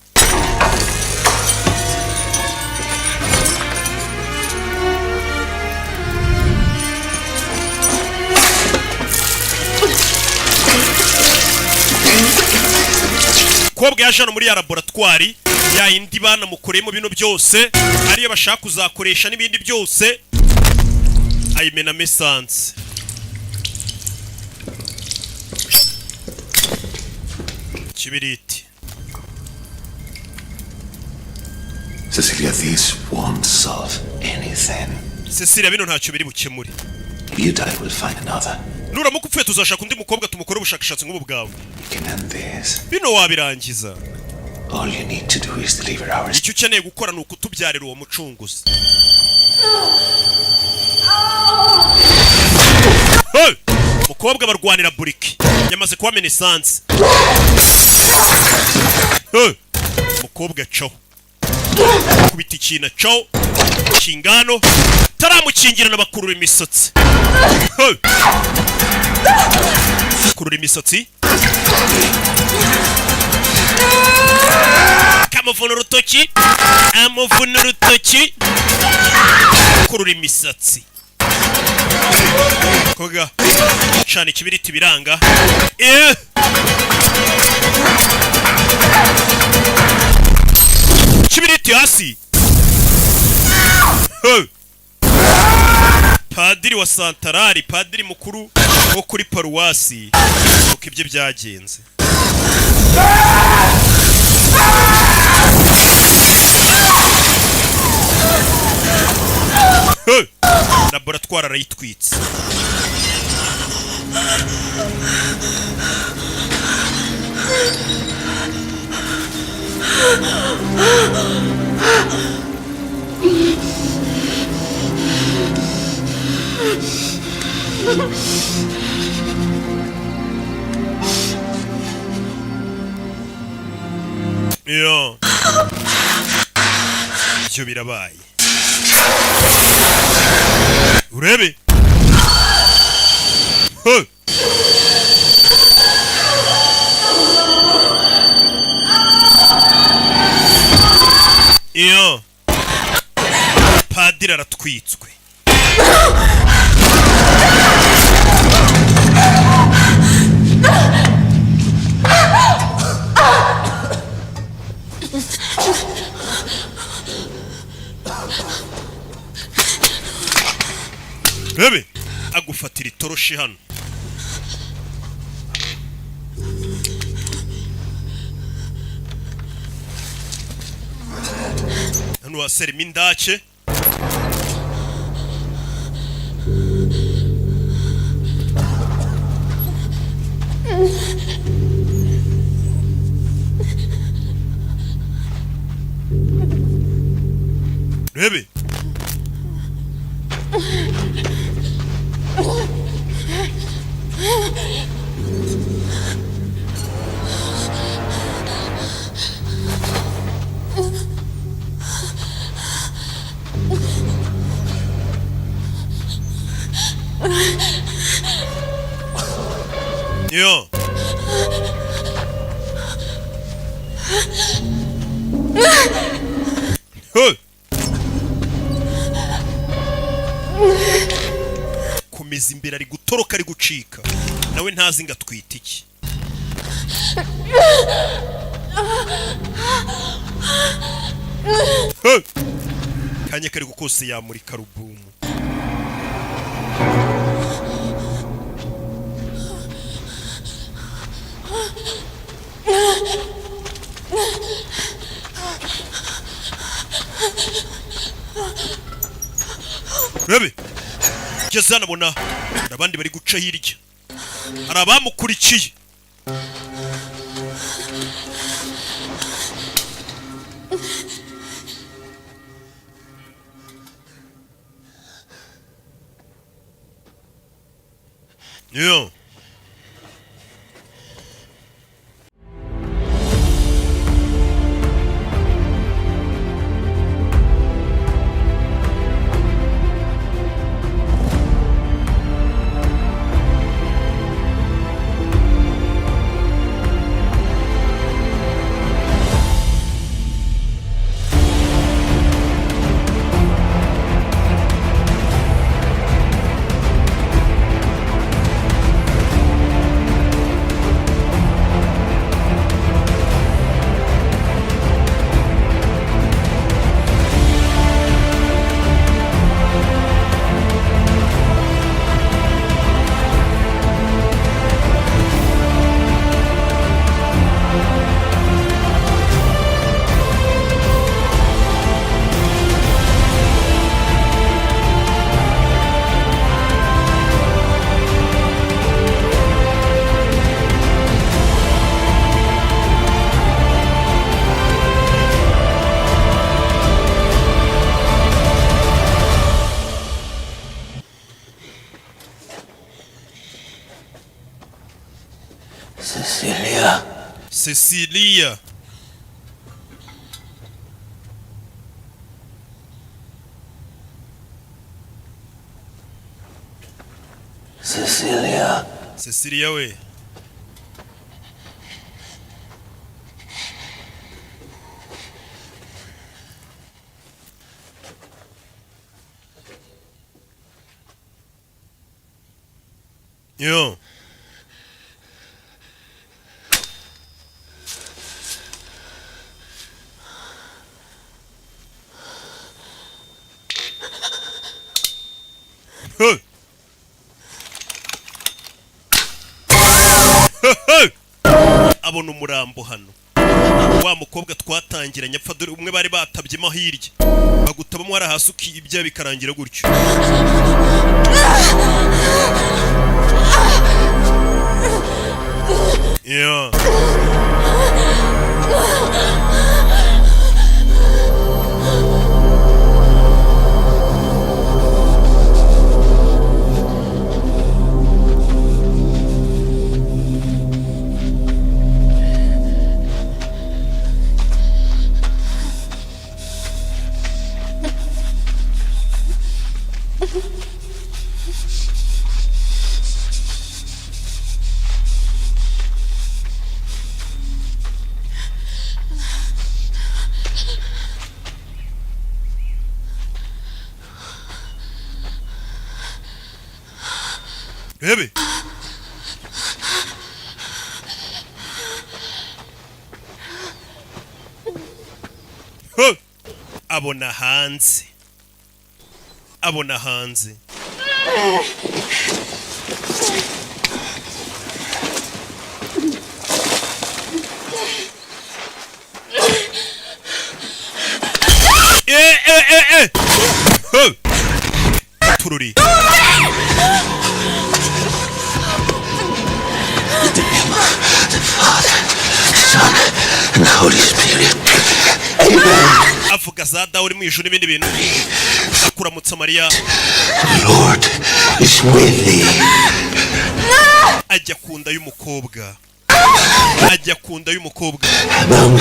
Mukobwa yaje hano muri ya laboratwari ya yindi banamukoreyemo bino byose, ariyo bashaka kuzakoresha n'ibindi byose, ayimenamo esanse. Kibiriti.
Cecilia, this won't solve anything.
Cecilia, bino ntacyo biri bukemure.
If you die, we'll find another.
Nuramuka upfuye tuzashaka undi mukobwa tumukore ubushakashatsi nk'ubu bwawe.
You can end this.
Bino wabirangiza.
All you need to do is deliver our
Icyo ukeneye gukora ni ukutubyarira uwo mucunguzi. Hey! Mukobwa barwanira buriki, yamaze kuhamena esanse. Hey! Mukobwa caho, kubita ikintu acaho kingano taramukingirana, bakurura imisatsi. Hey! Kurura imisatsi, kamuvuna urutoki, amuvuna urutoki, kurura imisatsi. Koga cana ikibiriti biranga. Ikibiriti hasi. Hey! Padiri wa santarari, padiri mukuru wo kuri paruwasi, uko ibyo byagenze. Hey! Laboratwari arayitwitse. Yo. Ibyo birabaye. Urebe. Hey! Iyo. Padiri aratwitswe. Urebe. Agufatira itoroshi hano. Hano waserima indake. Urebe. Yo. Hey! Komeza imbere, ari gutoroka, ari gucika, nawe ntazi ngo atwite iki. Hey! Kanya kari kose yamurika rubumu. Rebe ngeze hano abona hari abandi bari guca hirya, hari abamukurikiye. Yo.
Cecilia.
Cecilia.
Cecilia.
Cecilia we. Yo, hey! Hey! Abona umurambo hano, wa mukobwa twatangiranye apfa. Dore umwe bari batabyemo hirya, bagutabamo hari hasi, ukibya bikarangira gutyo. Yeah. Rebe. Huh! Abona hanze, abona hanze. Eh, eh, eh, eh! Huh! Tururi.
Son, and the Holy Spirit.
Avuga za dawe uri mu ijuru n'ibindi bintu. Akuramutsa Mariya.
The Lord is with thee.
Ajya ku nda y'umukobwa, ajya ku nda y'umukobwa.
Among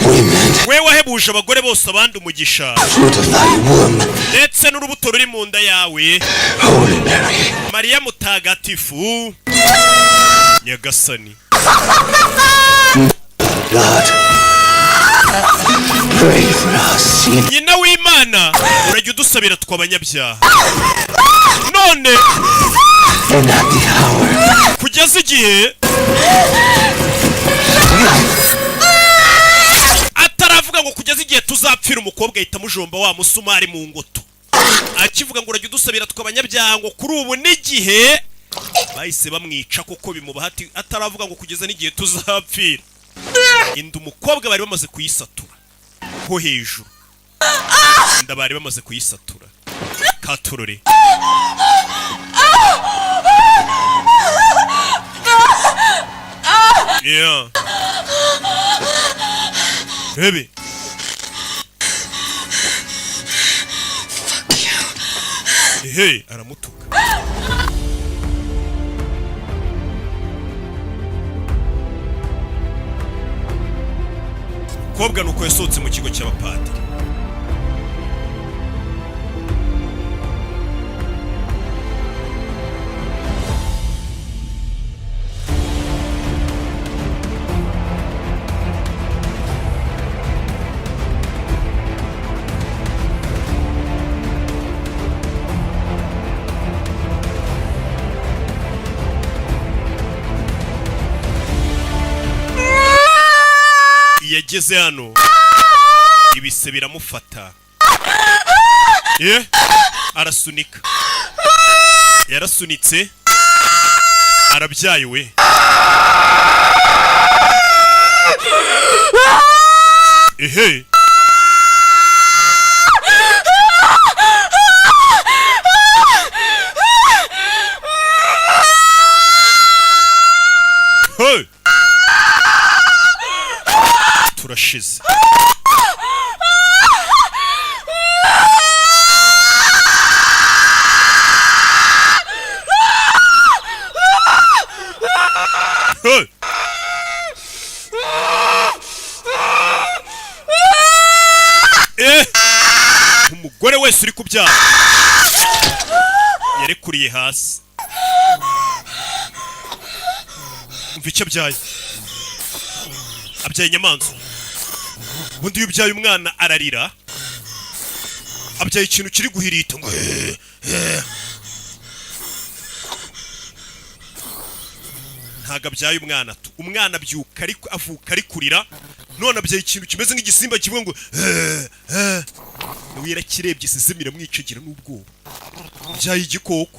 women,
We wahebuje abagore bose abandi umugisha,
fruit of thy womb,
ndetse n'urubuto ruri mu nda yawe,
Holy Mary.
Mariya mutagatifu. Nyagasani.
God, pray for us sinners.
Nyina w'Imana, urajya udusabira tw'abanyabyaha, none
And at the hour
kugeza igihe. Ataravuga ngo kugeza igihe tuzapfira, umukobwa ahita amujomba wa musumari mu ngoto. Akivuga ngo urajya udusabira tw'abanyabyaha, ngo kuri ubu n'igihe, bahise bamwica kuko bimubaha. Ati ataravuga ngo kugeza n'igihe tuzapfira, inda umukobwa bari bamaze kuyisatura ho hejuru. Inda bari bamaze kuyisatura katurore. Yeah. Baby. Hey, aramutuka. Kobwa nuko yasohotse mu kigo cy'abapadiri. Yageze hano ibise biramufata, ye arasunika, yarasunitse, arabyaye we. Ehe, hey! Turashize. Hey! Eh! Umugore wese uri kubyara yarekuriye hasi. Umva icyo abyaye, abyaye inyamaswa. Ubundi iyo ubyaye umwana ararira. Abyaye ikintu kiri guhirita ngo eh, eh. Ntabwo abyaye umwana tu, umwana abyuka ariko avuka ari kurira, none abyaye ikintu kimeze nk'igisimba kivuga ngo "Eh, eh." Nawe yarakirebye, isesemi iramwicagira n'ubwoba. Abyaye igikoko.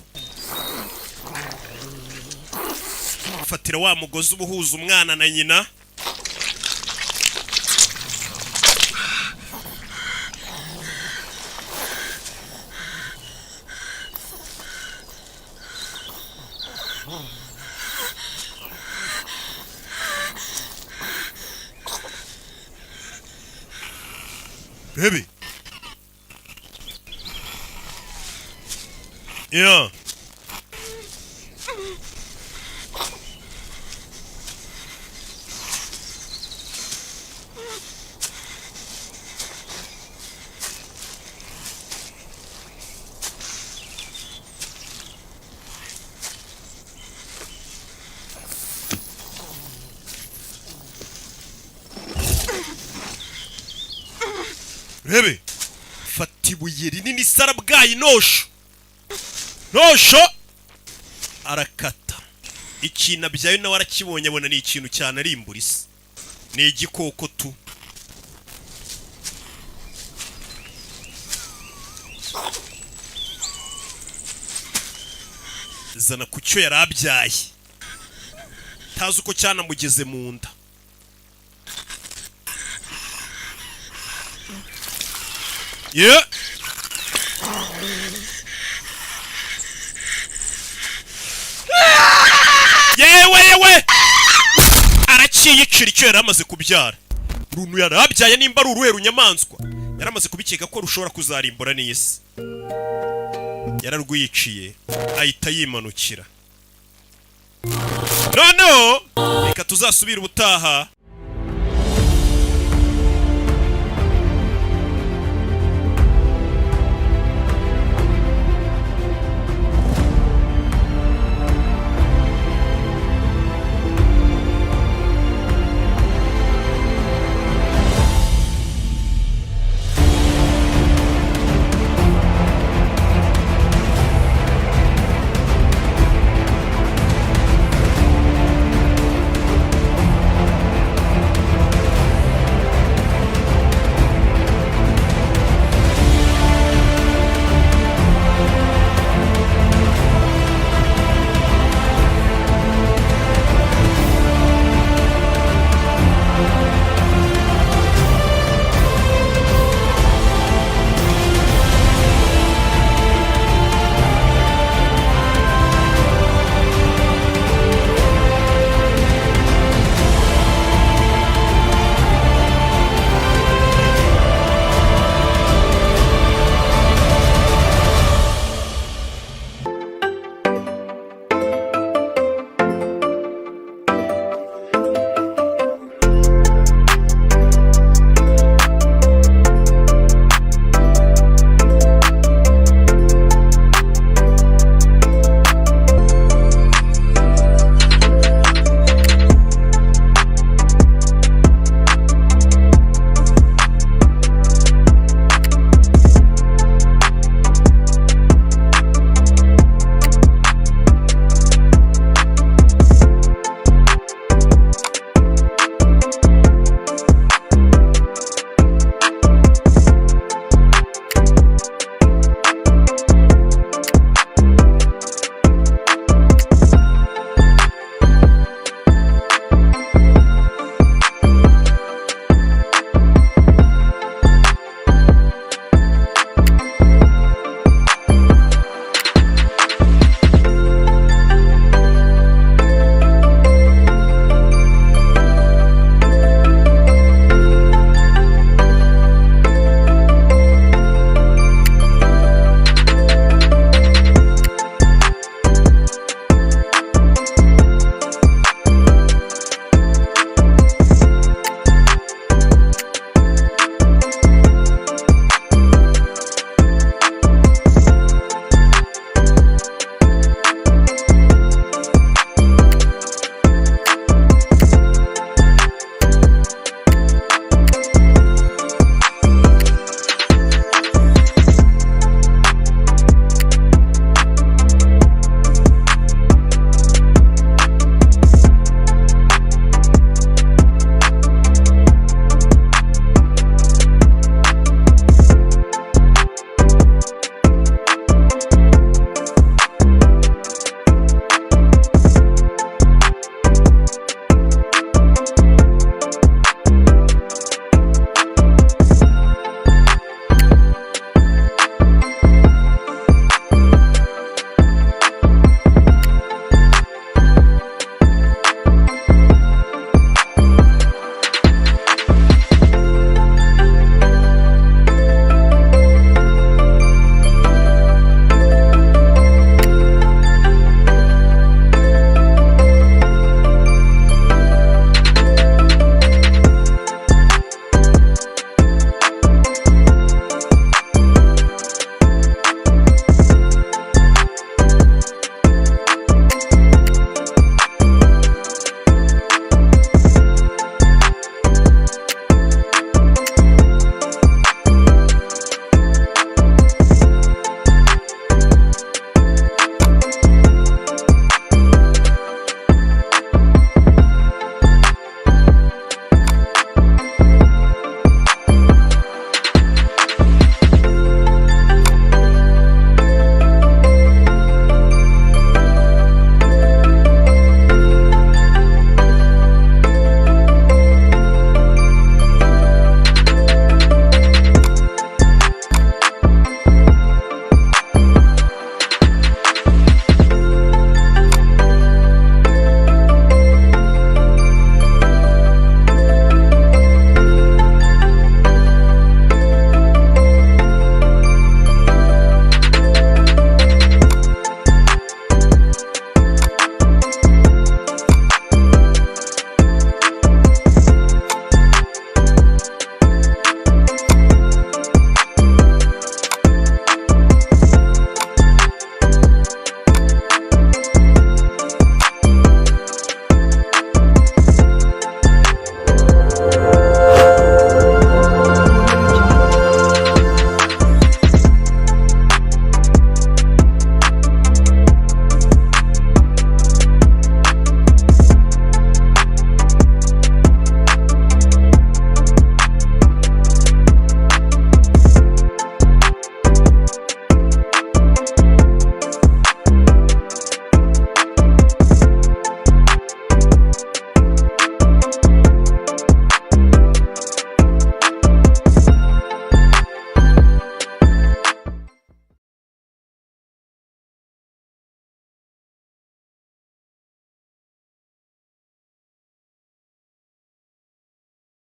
Fatira wa mugozi uba uhuza umwana na nyina. Baby. Yeah. Rebe, fata ibuye rinini sarabwayi, nosho nosho, arakata ikintu abyaye. Nawe arakibonye, abona ni ikintu cyane arimbura isi, ni igikoko tu. Zana ku cyo yari abyaye, tazi uko cyanamugeze mu nda. Yeah. Yewe yewe, aracyiyicira icyo yari amaze kubyara. Runtu yari abyaye, nimba ari uruhe runyamaswa, yari amaze kubikeka ko rushobora kuzarimbura n'isi, yararwiciye ahita yimanukira. Noneho reka tuzasubire ubutaha.